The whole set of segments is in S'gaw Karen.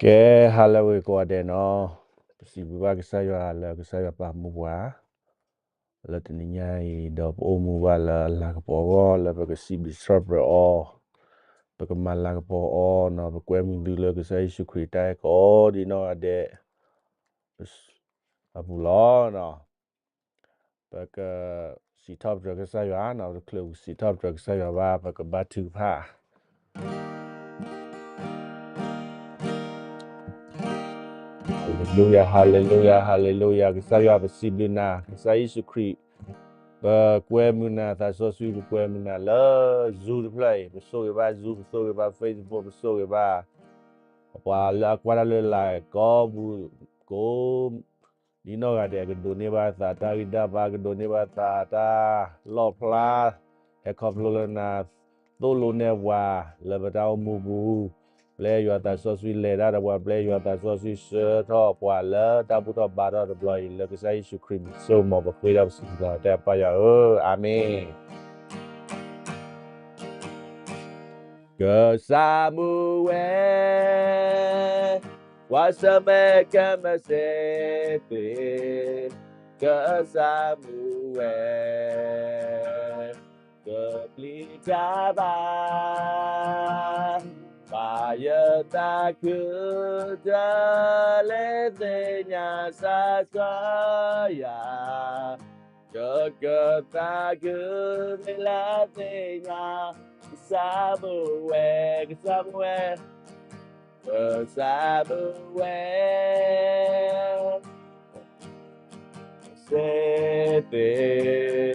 ကဲ, ဟါလၢအဂ့ၤကိးဂၤဒဲးနီၤ, ပစံးဘျုးဘၣ်ကစၢ်ယွၤလၢကစၢ်ယွၤပာ်မူပှၤ လၢတနံၤညါအံၤ ဒီးပအိၣ်မူဘၣ်လၢအလၤကပီၤအဂီၢ် လၢပကစံးဘျုးစံးပတြၢၤအီၤ, ပကမၤလၤကပီၤအီၤနီၤ, ပကွဲမုာ်သုလၢကစၢ်ယ့ၣ်ၡူးခရံာ်တၢ်အဲၣ်ကိးဒံးနီၢ်ဂၤဒဲး အပူၤလီၤ. ပကစံးထီၣ်ပတြၢၤကစၢ်ယွၤနီၤ, ပတချုးပစံးထီၣ်ပတြၢၤကစၢ်ယွၤဘၣ် ပကဘါထုကဖၣ်. ဟါလ့လူယၤ, ဟါလ့လူယၤ, ဟါလ့လူယၤ, ကစၢ်ယွၤပစံးဘျုးနၤ, ကစၢ်ယ့ၣ်ၡူးခရံာ်, ပကွဲမုာ်နၤ, သးစီဆှံပကွဲမုာ်နၤလၢ Zoom တဖျၢၣ်အံၤ, ပဆိၣ်ဂ့ၤဘၣ် Zoom, ပဆိၣ်ဂ့ၤဘၣ် Facebook, ပဆိၣ်ဂ့ၤဘၣ် ပှၤလၢအကွၢ်တၢ်လၢလၤကီၢ်ပူၤကိး ဒ်နီၢ်ဂၤဒဲး ကဒိးန့ၢ်ဘၣ်သးတၢ်ဂံၢ်တၢ်ဘါ, ကဒိးန့ၢ်ဘၣ်သးတၢ်လီၣ်ဖျါ, ဟဲခီဖျိလၢနၤသိၣ်လိနဲၣ်ပှၤ လၢပတၢ်အိၣ်မူပူၤ, ပျဲယွၤသးစီဆှံလဲၤတၢ်ဒီးပှၤ, ပျဲယွၤသးစီဆှံဆှၢထီၣ်ပှၤလၢတၢ်ဘူၣ်ထီၣ်ဘါထီၣ်တဘျီအံၤ, လၢကစၢ်ယ့ၣ်ၡူးခရံာ်မံၤစိမီၤ ပဃ့ဒီးပစံးဘျုးတၢ်ပၢ်ယွၤဧၢ, အၤမ့ၣ်. ကစၢ်မူဝဲ, ကွၢ်ဆၢၣ်မဲာ်ကမၢစ့သ့, ကစၢ်မူဝဲ, ကပျံၤတၢ်ဘါ, ဘၣ်ယသးခု, တလဲၤသ့ၣ်ညါစးဆၢယၤ, ယကသးခု, မ့ၢ်လၢသ့ၣ်ညါ, ကစၢ်မူဝဲ, ကစၢ်မူဝဲ, ကစၢ်မူဝဲ စ့သ့,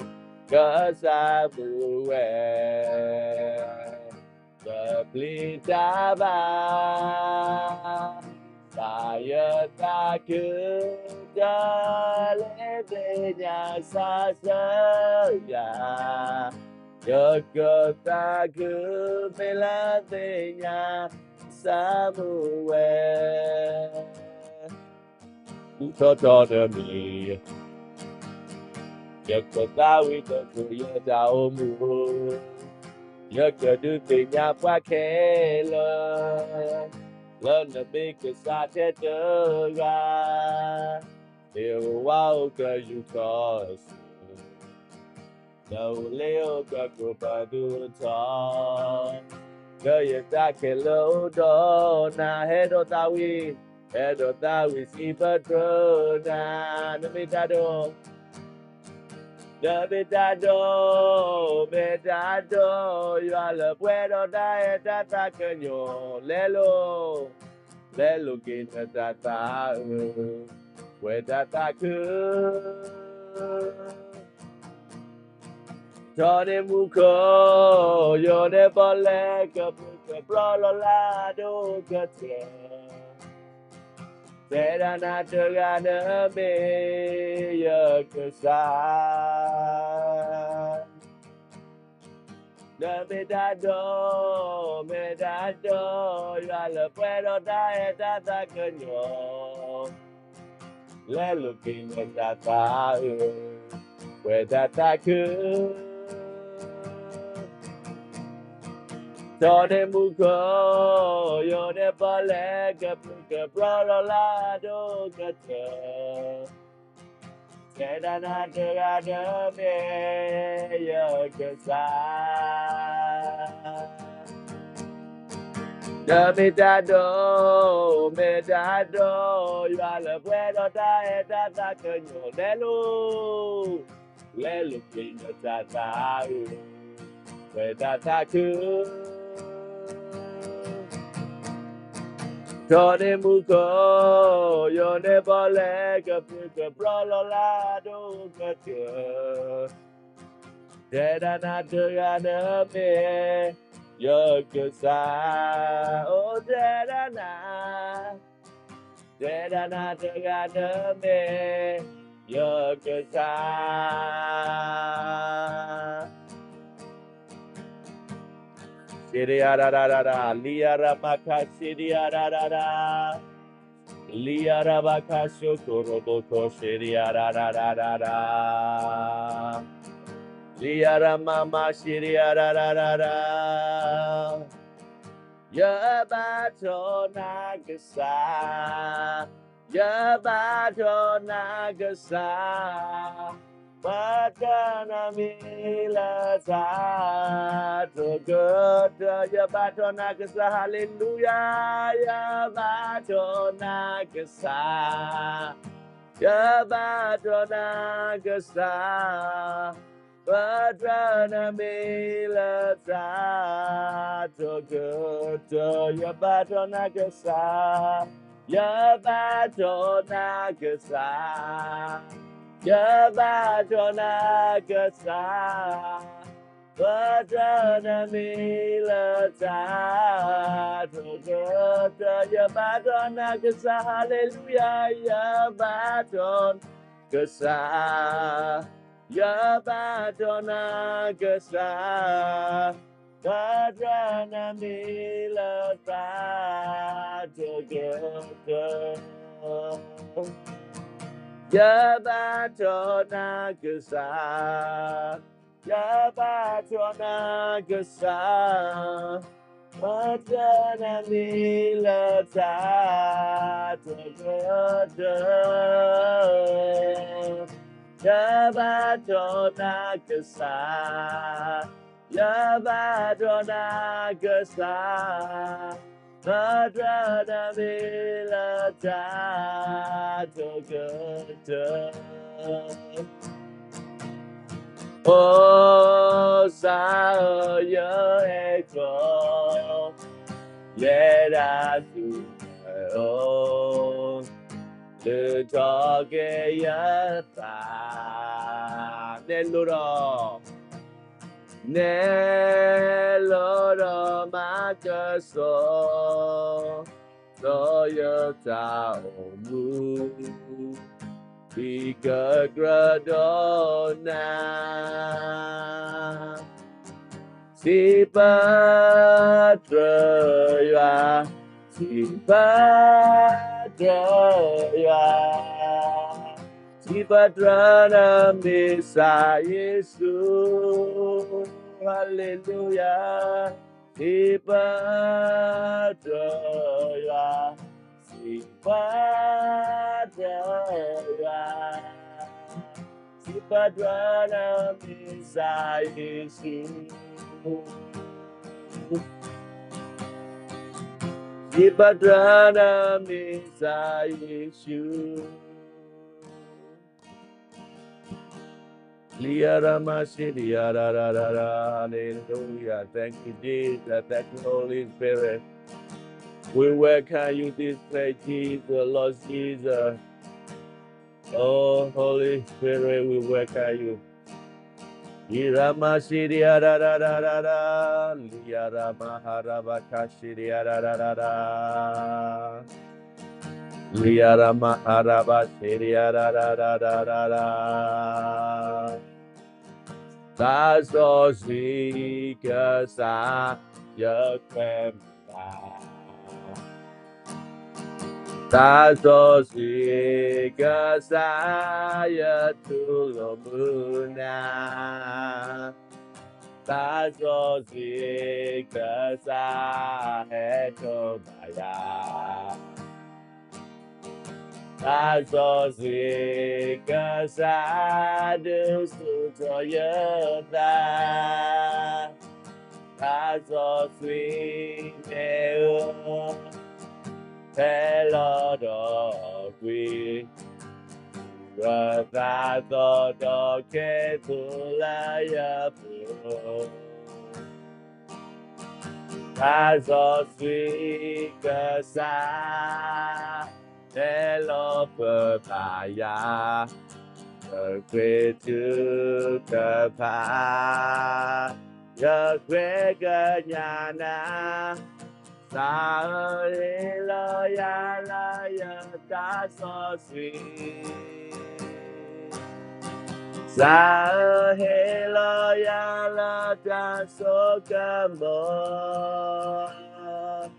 ကစၢ်မူဝဲ, ကပျံၤတၢ်ဘါ, ဘၣ်ယသးခု, တလဲၤသ့ၣ်ညါစးဆၢယၤ, ယကသးခု, မ့ၢ်လၢသ့ၣ်ညါ, ကစၢ်မူဝဲ ဘူၣ်ထီၣ်ထီတမံၤ, ယကသးဝံၣ်သကိးယတၢ်အိၣ်မူ, ယကဒုးသ့ၣ်ညါပှၤခဲလၢာ်, လၢနမ့ၢ်ကစၢ်ထဲတဂၤ, မ့ၢ်ဝဲအိၣ်ကယူၢ်ထီၣ်ဆူ နအိၣ်လၢအိၣ်ကကိးပသူထီၣ်, လၢယတၢ်ခဲလၢာ်အိၣ်ဒီးနၤ, ဟဲဒီးသးဝံၣ်, ဟဲဒီးသးဝံၣ်စံးပတြၢၤနၤ, နမ့ၢ်တၢ်ဒိၣ်, နမ့ၢ်တၢ်ဒိၣ်, မ့ၢ်တၢ်ဒိၣ်, ယွၤလၢပှဲၤဒီးတၢ်အဲၣ်တၢ်သးကညီၤ, လဲၤလိၤ လဲၤလိၤက့ၤနတၤသၣ်အၢ, ပှဲၤတၢ်သးခု ထီၣ်န့ၢ်မူခိၣ်, ယိာ်န့ၢ်ပီၣ်လဲၣ်, ကပြုၢ်ကပြီၢ်လီၤလၢဒိၣ်ကတၢၢ်, တဲဒၣ်နၤတဂၤနမ့ၢ်ယကစၢ် နမ့ၢ်တၢ်ဒိၣ်, မ့ၢ်တၢ်ဒိၣ်, ယွၤလၢပှဲၤဒီးတၢ်အဲၣ်တၢ်သးကညီၤ, လဲၤလိၤက့ၤနတၤသၣ်အၢ, ပှဲၤတၢ်သးခု ထီၣ်န့ၢ်မူခိၣ်, ယိာ်န့ၢ်ပီၣ်လဲၣ်, ကပြုၢ်ကပြီၢ်လီၤလၢဒိၣ်ကတၢၢ်, တဲဒၣ်နၤတဂၤနမ့ၢ်ယကစၢ် နမ့ၢ်တၢ်ဒိၣ်, မ့ၢ်တၢ်ဒိၣ်, ယွၤလၢပှဲၤဒီးတၢ်အဲၣ်တၢ်သးကညီၤ, လဲၤလိၤ, လဲၤလိၤက့ၤနတၤသၣ်အၢ, ပှဲၤတၢ်သးခု ထီၣ်န့ၢ်မူခိၣ်, ယိာ်န့ၢ်ပီၣ်လဲၣ်, ကပြုၢ်ကပြီၢ်လီၤလၢဒိၣ်ကတၢၢ်, တဲဒၣ်နၤတဂၤနမ့ၢ်ယကစၢ်, အိၣ်တဲဒၣ်နၤ, တဲဒၣ်နၤတဂၤနမ့ၢ်ယကစၢ်. စ့ဒံယၤရၤရၤရၤရၤ, လံယၤရၤမၤခါ, စ့ဒံယၤရၤရၤရၤ, လံယၤရၤဘၣ်ခါ စိကိရိဘိခိၣ်, စ့ဒံယၤရၤရၤရၤရၤရၤ, လံယၤရၤမၤမၤ, စ့ဒံယၤရၤရၤရၤရၤ. ယဘၣ်ထွဲနၤကစၢ်, ယဘၣ်ထွဲနၤကစၢ်, ပှၤတၢ်နမံၤလၢတၢ်တိာ်ကတၢၢ်, ယဘၣ်ထွဲနၤကစၢ်, ဟါလ့လူယၤ, ယဘၣ်ထွဲနၤကစၢ်, ယဘၣ်ထွဲနၤကစၢ်, ပှၤတၢ်နမံၤလၢတၢ်တိာ်ကတၢၢ်, ယဘၣ်ထွဲနၤကစၢ်, ယဘၣ်ထွဲနၤကစၢ်, ယဘၣ်ထွဲနၤကစၢ်, ပှၤတၢ်နမံၤလၢတၢ်တိာ်ကတၢၢ်, ယဘၣ်ထွဲနၤကစၢ်, ဟါလ့လူယၤ, ယဘၣ်ထွဲနၤကစၢ်, ယဘၣ်ထွဲနၤကစၢ်, ပှၤတၢ်နမံၤလၢတၢ်တိာ်ကတၢၢ်, ယဘၣ်ထွဲနၤကစၢ်, ယဘၣ်ထွဲနၤကစၢ်, ပှၤတၢ်နမံၤလၢတၢ်တိာ်ကတၢၢ်, ယဘၣ်ထွဲနၤကစၢ်, ယဘၣ်ထွဲနၤကစၢ်, ပှၤတၢ်နမံၤလၢတၢ်တိာ်ကတၢၢ်. အိၣ်စၢ်ဧၢ, ယအဲၣ်ကီၤ, ယဲဒၣ်သုးမုၢ်အိၣ်, လုၢ်ထီၣ်က့ၤယသး, နဲလိဒီး, နဲလိဒီးမၤကဆှီ ဒီးယတၢ်အိၣ်မူ, ဒ်ကကြၢးဒီးနၤ, စံးပတြၢၤယွၤ, စံးပတြၢၤယွၤ, စံးပတြၢၤနမ့ၢ်ကစၢ်ယ့ၣ်ၡူး, ဟါလ့လူယၤ, စံးပတြၢၤယွၤ, စံးပတြၢၤယွၤ, စံးပတြၢၤနမ့ၢ်ကစၢ်ယ့ၣ်ၡူး, စံးပတြၢၤနမ့ၢ်ကစၢ်ယ့ၣ်ၡူး. Hallelujah. Thank you, Jesus. Thank you, Holy Spirit. We welcome you this place, Jesus, Lord Jesus. Oh, Holy Spirit, we welcome you. Irama shiri ara ra ra ra ra, liarama haraba kashiri ara ra ra ra, liarama haraba shiri ara ra ra ra ra. သးစီဆှံကစၢ် ယကွဲမုာ်နၤ, သးစီဆှံကစၢ် ယတူၢ်လိာ်မုာ်နၤ, သးစီဆှံကစၢ် ဟဲထိးဘၣ်ယၤ, သးစီဆှံကစၢ် ဒုးဆူၣ်ထီၣ်ယသး, သးစီဆှံမ့ၢ်အိၣ် ဖဲလီၤဒီးကွံာ်, ဂၢၢ်သးသီဒီးကဲသိးလၢယပူၤ, သးစီဆှံကစၢ် တဲလီၤပၢၤဘၣ်ယၤ, ယဃ့ထုကဖၣ်, ယဃ့ကညးနၤ, ကစၢ်ဧၢ ဟ့ၣ်လီၤယၤလၢယသးစီဆှံ, ကစၢ်ဧၢ ဟ့ၣ်လီၤယၤလၢတၢ်ဆိကမိၣ်,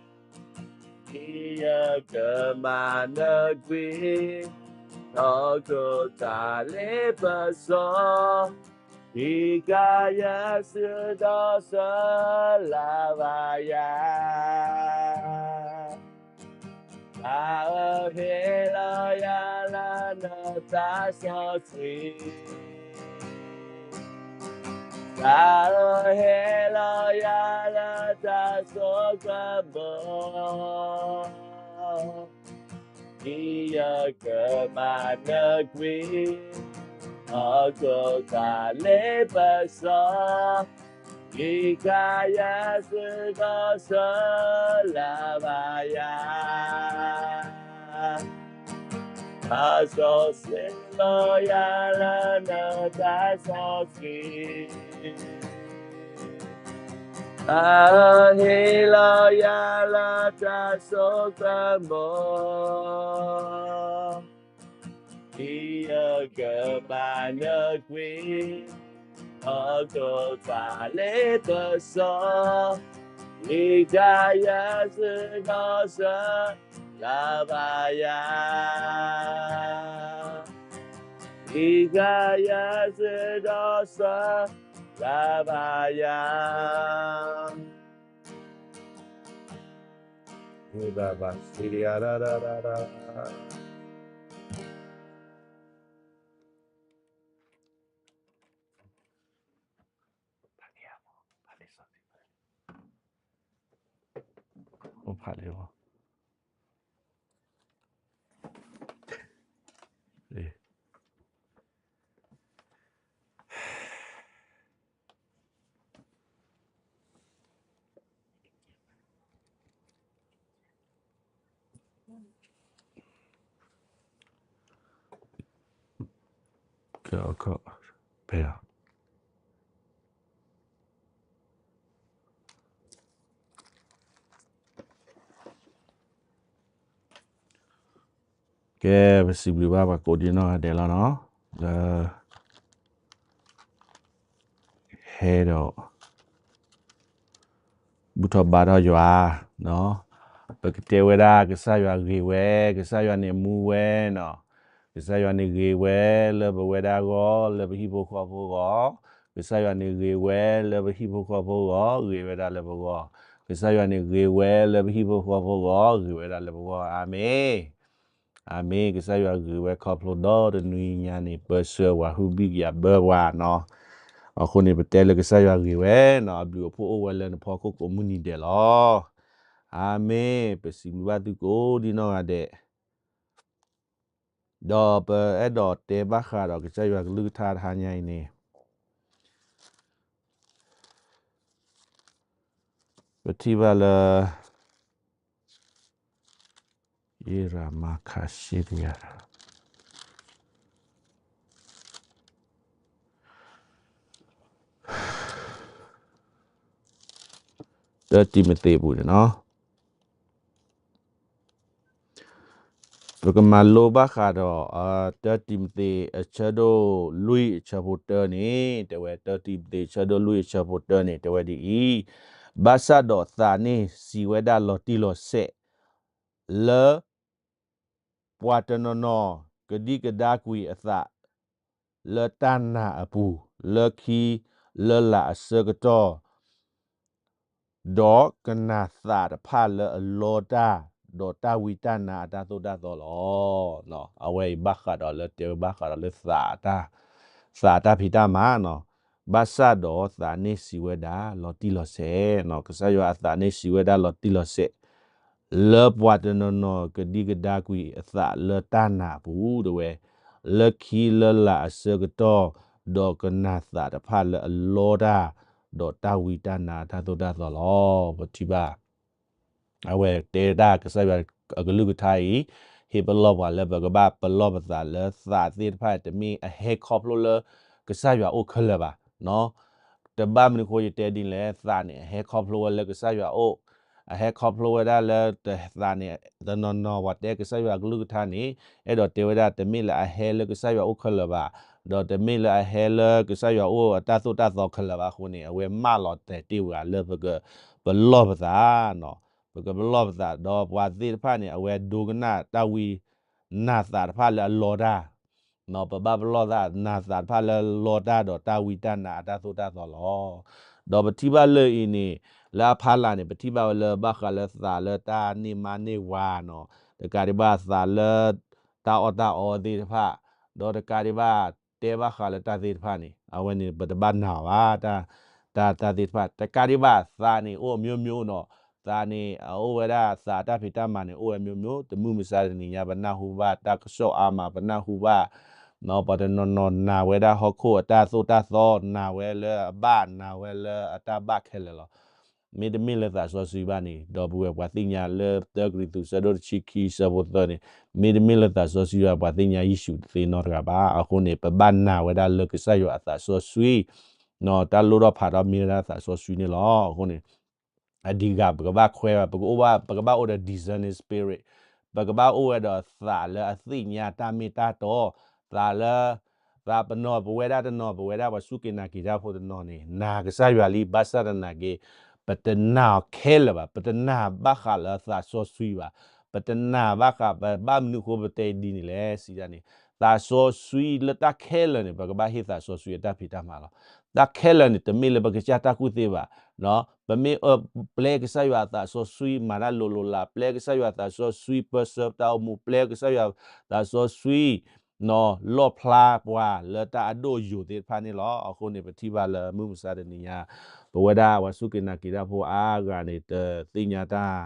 ဒ်ယကမၤနၢၤကွံာ်, ထီၣ်ခိၣ်သးလ့ပစီ, ဟံးဃာ်ယစုဒီးဆၢလၢ်ဘၣ်ယၤ တၢ်အၢဟ့ၣ်လီၤယၤလၢနသးစီဆှံ, တၢ်အၢဟ့ၣ်လီၤယၤလၢတၢ်ဆိကမိၣ်, ဒ်ယကမၤနၢၤကွံာ်, ဟီၣ်ခိၣ်ကလ့ပစီ ဒ်ကယဲၢ်စ့ၢ်ကီးစၢလၢၤဘၣ်ယၤ, တၢ်စီဆှံလီၤယၤလၢနတၢ်စီဆှံ, တၢ်ဟ့ၣ်လီၤယၤလၢတၢ်ဆိကမိၣ် ဒ်ယကမၤနၢၤကွံာ်, ဟီၣ်ခိၣ်ကလ့ပစီ, ဒ်ကယဲၢ်စ့ၢ်ကီးစၢလၢၤဘၣ်ယၤ, ဒ်ကယဲၢ်စ့ၢ်ကီးစၢလၢၤဘၣ်ယၤ. ဘၣ်ဘၣ်စံးယၤ ဖးလံ ကဲ အခီ ဖဲ ကဲ ပစံးဘျုးဘၣ်ပှၤကိးဒံနီၢ်ဂၤဒဲးလီၤနီၤ, လၢ ဟဲဒီး ဘူၣ်ထီၣ်ဘါထီၣ်ယွၤ, ပကတဲဝဲဒၣ် ကစၢ်ယွၤဂ့ၤဝဲ, ကစၢ်ယွၤန့ၣ်မူဝဲနီၤ, ကစၢ်ယွၤန့ၣ်ဂ့ၤဝဲလၢပဝဲဒၣ်အဂီၢ် လၢပဟံၣ်ဖိဃီဖိအဂီၢ်, ကစၢ်ယွၤန့ၣ်ဂ့ၤဝဲလၢပဟံၣ်ဖိဃီဖိအဂီၢ် ဂ့ၤဝဲဒၣ်လၢပဂီၢ်, ကစၢ်ယွၤန့ၣ်ဂ့ၤဝဲလၢပဟံၣ်ဖိဃီဖိအဂီၢ် ဂ့ၤဝဲဒၣ်လၢပဂီၢ်, အၤမ့ၣ်. အၤမ့ၣ်, ကစၢ်ယွၤဂ့ၤဝဲခီဖျိဒီတနွံညါန့ၣ် ပၢဆှၢဝဲ ဟူးဘံၣ်ကယၤဘၢပှၤနီၤ. အဃိန့ၣ် ပတဲလၢကစၢ်ယွၤဂ့ၤဝဲနီၤ, အဘျုးအဖှိၣ်အိၣ်ဝဲလၢနဖီခိၣ်ကိးမုၢ်နံၤဒဲးလီၤ. အၤမ့ၣ်, ပစံးဘျုးဘၣ်သုကိးဒံနီၢ်ဂၤဒဲး, ဒီးပအဲၣ်ဒိးတဲဘၣ်ဃးဒီးကစၢ်ယွၤကလုၢ်ကထါတဟါညါအံၤန့ၣ် ပထံၣ်ဘၣ်လၢ ယရမၤခးရှံတယၤ တၢတံၤမသ့းပူၤန့ၣ်နီၤ, ပကမၤလိဘၣ်ဃးဒီး တၢတံၤမသ့း အဆၢဒိၣ်လွံၢ် အဆၢဖိတၢန့ၣ် တဲဝဲ, တၢတံၤမသ့း အဆၢဒိၣ်လွံၢ် အဆၢဖိတၢန့ၣ် တဲဝဲဒ်အံၤ, ဘၣ်ဆၣ်ဒီးသးန့ၣ်စံးဝဲဒၣ်လီၤတံၢ်လီၤဆဲး လၢ ပှၤတနီၤနီၤ ကဒံကဒါကွံာ်အသး လၢတၢ်နာ်အပူၤ လၢခံလၢလာ်အဆၢကတီၢ် ဒီးကနၣ်သးတဖၣ်လၢအလီတၢ် ဒီးတၢ်ဝံတၢ်နါအတၢ်သိၣ်တၢ်သီလီၤ. အဝဲအံၤဘၣ်ဃးဒီးလၢ တဲဝဲဘၣ်ဃးဒီးလၢသးအတၢ် သးအတၢ်ဖံးတၢ်မၤနီၤ, ဘၣ်ဆၣ်ဒီးသးန့ၣ်စံးဝဲဒၣ်လီၤတံၢ်လီၤဆဲးနီၤ, ကစၢ်ယွၤအသးန့ၣ်စံးဝဲဒၣ်လီၤတံၢ်လီၤဆဲး လၢပှၤတနီၤနီၤကဒံကဒါကွံာ်အသးလၢတၢ်နာ်အပူၤ တဲဝဲ, လၢခံလၢလာ်အဆၢကတီၢ် ဒီးကနၣ်သးတဖၣ်လၢအလီတၢ် ဒီးတၢ်ဝံတၢ်နါတၢ်သိၣ်တၢ်သီလီၤ. ပထံၣ်ဘၣ် အဝဲတဲဒၣ်ကစၢ်ယွၤအကလုၢ်ကထါအံၤ ဟ့ၣ်ပလီၢ်ပှၤလၢပကဘၣ်ပလီၢ်ပသးလၢသးသ့ၣ်တဖၣ် တမ့ၢ်အဟဲခီဖျိလၢကစၢ်ယွၤအိၣ်ခဲလၢာ်ဘၣ်. တဘၣ်မနုၤဃိယတဲဒ်လဲၣ်, သးန့ၣ် အဟဲခီဖျိဝဲလၢကစၢ်ယွၤအိၣ်, အဟဲခီဖျိဝဲဒၣ်လၢသးန့ၣ် တနီၤနီၤ ပှၤတဲကစၢ်ယွၤအကလုၢ်ကထါန့ၣ် အဲၣ်ဒိးတဲဝဲဒၣ် တမ့ၢ်လၢအဟဲလၢကစၢ်ယွၤအိၣ်ခဲလၢာ်ဘၣ်, ဒီးတမ့ၢ်လၢအဟဲလၢကစၢ်ယွၤအိၣ်အတၢ်သိၣ်တၢ်သီခဲလၢာ်ဘၣ်အဃိန့ၣ် အဝဲမၢလီၤတဲာ်တ့ၢ်ဝဲလၢပကပလီၢ်ပသး ပကပလီၢ်ပသး ဒီးပှၤသ့ၣ်တဖၣ်န့ၣ် အဝဲဒိကနၣ်တၢ်ဝံနၢ်သးတဖၣ်လၢအလီတၢ်, ပဘၣ်ပလီၢ်သး နၢ်သးတဖၣ်လၢလီတၢ်ဒီးတၢ်ဝံတၢ်နါအတၢ်သိၣ်တၢ်သီလီၤ. ဒီးပထံၣ်ဘၣ်လၢအံၤန့ၣ် လၢအဖီလာ်န့ၣ် ပထံၣ်ဘၣ်ဝဲလၢဘၣ်ဃးလၢသးလၢတၢ်န့ၢ်မါန့ၢ်ဝၤနီၤ, တကးဒံးဘၣ်သးလၢ တၢ်အီၣ်တၢ်အီသ့ၣ်တဖၣ်, ဒီးတကးဒံးဘၣ်တဲဘၣ်ဃးလၢတၢ်သ့ၣ်တဖၣ်န့ၣ် အဝဲန့ၣ် ပတဘၣ်နာ်ဘၣ် တၢ် တၢ် တၢ်သ့ၣ်တဖၣ် တကးဒံးဘၣ်သးန့ၣ် အိၣ်အမျိုးမျိုးနီၤ, သးန့ၣ် အအိၣ်ဝဲဒၣ်သးတၢ်ဖံးတၢ်မၤန့ၣ် အိၣ်ဝဲမျိုးမျိုး, တမုၢ်မဆါတနံၤညါ ပနၢ်ဟူဘၣ်တၢ်ကစီၣ်အါမး, ပနၢ်ဟူဘၣ် ပှၤတနီၤနီၤနာ်ဝဲဒၣ်ဟီၣ်ခိၣ်အတၢ်သိၣ်တၢ်သီ, နာ်ဝဲလၢအဘၣ်, နာ်ဝဲလၢအတၢ်ဘၣ်ခဲလၢာ်လီၤ. မ့တမ့ၢ်လၢသးစီဆှံဘၣ်န့ၣ် ဒီပုၢ်ဝဲၢ်ပှၤသ့ၣ်ညါလၢ တၢကရံၣ်သူးဆၢဒိၣ်တဆံခံ ဆၢဖိသၢန့ၣ်, မ့တမ့ၢ်လၢသးစီဆှံဘၣ် ပှၤသ့ၣ်ညါယ့ၣ်ၡူးတသ့နီတဂၤဘၣ်. အဃိန့ၣ် ပဘၣ်နာ်ဝဲဒၣ်လၢကစၢ်ယွၤအသးစီဆှံ, တၢ်လိၣ်ထီၣ်ဖးထီၣ်မ့ၢ်ဝဲဒၣ်သးစီဆှံန့ၣ်လီၤ. အဃိန့ၣ် အဒံးဂၤ ပကဘၣ်ခွဲးဘၣ်, ပကအိၣ်ဘၣ်, ပကဘၣ်အိၣ်ဒီး discerning spirit, ပကဘၣ်အိၣ်ဝဲဒီးသးလၢအသ့ၣ်ညါတၢ်မ့ၢ်တၢ်တီ, သးလၢ သးပနီၢ် ပဝဲဒၣ်တနီၤ ပဝဲဒၣ်ပှၤစူၢ်က့ၤနာ်က့ၤတၢ်ဖိတနီၤန့ၣ် နာ်ကစၢ်ယွၤလံ, ဘၣ်ဆၣ်သနာ်က့ ပတနာ်အီၤခဲလၢာ်ဘၣ်, ပတနာ်ဘၣ်ဃးလၢသးစီဆှံဘၣ်, ပတနာ်ဘၣ်ဃး ပဘၣ်မနုၤအဃိပတဲဒ်န့ၣ်လဲၣ် စံးဒ်န့ၣ်, သးစီဆှံလၢတၢ်ခဲလၢာ်န့ၣ် ပကဘၣ်ဟ့ၣ်သးစီဆှံအတၢ်ဖံးတၢ်မၤလီၤ. တၢ်ခဲလၢာ်န့ၣ် တမ့ၢ်လၢပကစၢ်တၢ်ကူၣ်သ့ဘၣ်, ပမ့ၢ်အၢပျဲကစၢ်ယွၤအသးစီဆှံ မၤတၢ်လိၤလိၤလး, ပျဲကစၢ်ယွၤအသးစီဆှံ ပၢဆှၢပတၢ်အိၣ်မူ, ပျဲကစၢ်ယွၤအသးစီဆှံ လီၣ်ဖျါပှၤလၢတၢ်အဒိၣ်အယိာ်သ့ၣ်တဖၣ်န့ၣ်လီၤ. အဃိန့ၣ် ပထံၣ်ဘၣ်လၢမုၢ်မဆါတနံၤညါ ပဝဲဒၣ်ပှၤစူၢ်က့ၤနာ်က့ၤတၢ်ဖိအါဂၤန့ၣ် တသ့ၣ်ညါတၢ်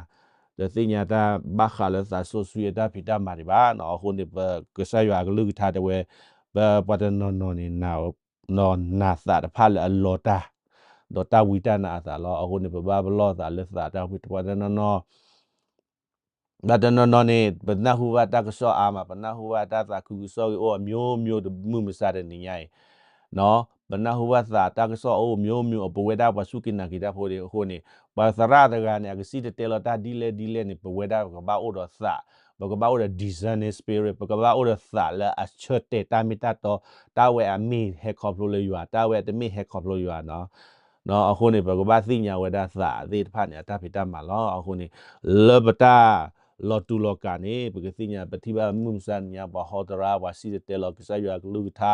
တသ့ၣ်ညါတၢ်ဘၣ်ဃးလၢသးစီဆှံအတၢ်ဖံးတၢ်မၤဒံးဘၣ်နီၤ. အဃိန့ၣ် ပကစၢ်ယွၤအကလုၢ်ကထါတဲဝဲ ပပှၤတနီၤနီၤန့ၣ် နာ်သးတဖၣ်လၢအလီၤတၢ် ဒီးတၢ်ဝံတၢ်နါအသးလီၤ. အဃိန့ၣ် ပဘၣ်ပလီၢ်သးလၢသးတၢ်ဝံတပှၤတနီၤနီၤ ဘၣ်တနီၤနီၤန့ၣ် ပနၢ်ဟူဘၣ်တၢ်ကစီၣ်အါမး, ပနၢ်ဟူဘၣ်တၢ်သးခုကစီၣ်ဂ့ၤအိၣ်အမျိုးမျိုး တမုၢ်မဆါတနံၤညါအံၤ, ပနၢ်ဟူဘၣ်သးတၢ်ကစီၣ်အိၣ်မျိုးမျိုး ပဝဲဒၣ်ပှၤစူၢ်က့ၤနာ်က့ၤတၢ်ဖိဒံးအဃိန့ၣ် ပှၤသရၣ်တဂၤန့ၣ် အကစံၣ်တဲၤတဲလီၤတၢ်ဒ်လဲၣ်ဒ်လဲၣ်န့ၣ် ပဝဲဒၣ်ပကဘၣ်အိၣ်ဒီးသး, ပကဘၣ်အိၣ်ဒီး discerning spirit, ပကဘၣ်အိၣ်ဒီးသးလၢအဆၢတဲာ်တၢ်မ့ၢ်တၢ်တီ, တၢ်ဝဲအမ့ၢ်ဟဲခီဖျိလၢယွၤ, တၢ်ဝဲအတမ့ၢ်ဟဲခီဖျိယွၤနီၤ. အဃိန့ၣ် ပကဘၣ်သ့ၣ်ညါဝဲဒၣ်သးသ့ၣ်တဖၣ်န့ၣ် အတၢ်ဖံးတၢ်မၤလီၤ. အဃိန့ၣ် လၢပတၢ်လီၤတူာ်လီၤကာ်န့ၣ် ပကသ့ၣ်ညါ ပထံၣ်ဘၣ်မုၢ်မဆါတနံၤညါ ပှၤဟီတရါ ပှၤစံၣ်တဲၤတဲလီၤကစၢ်ယွၤအကလုၢ်ကထါ,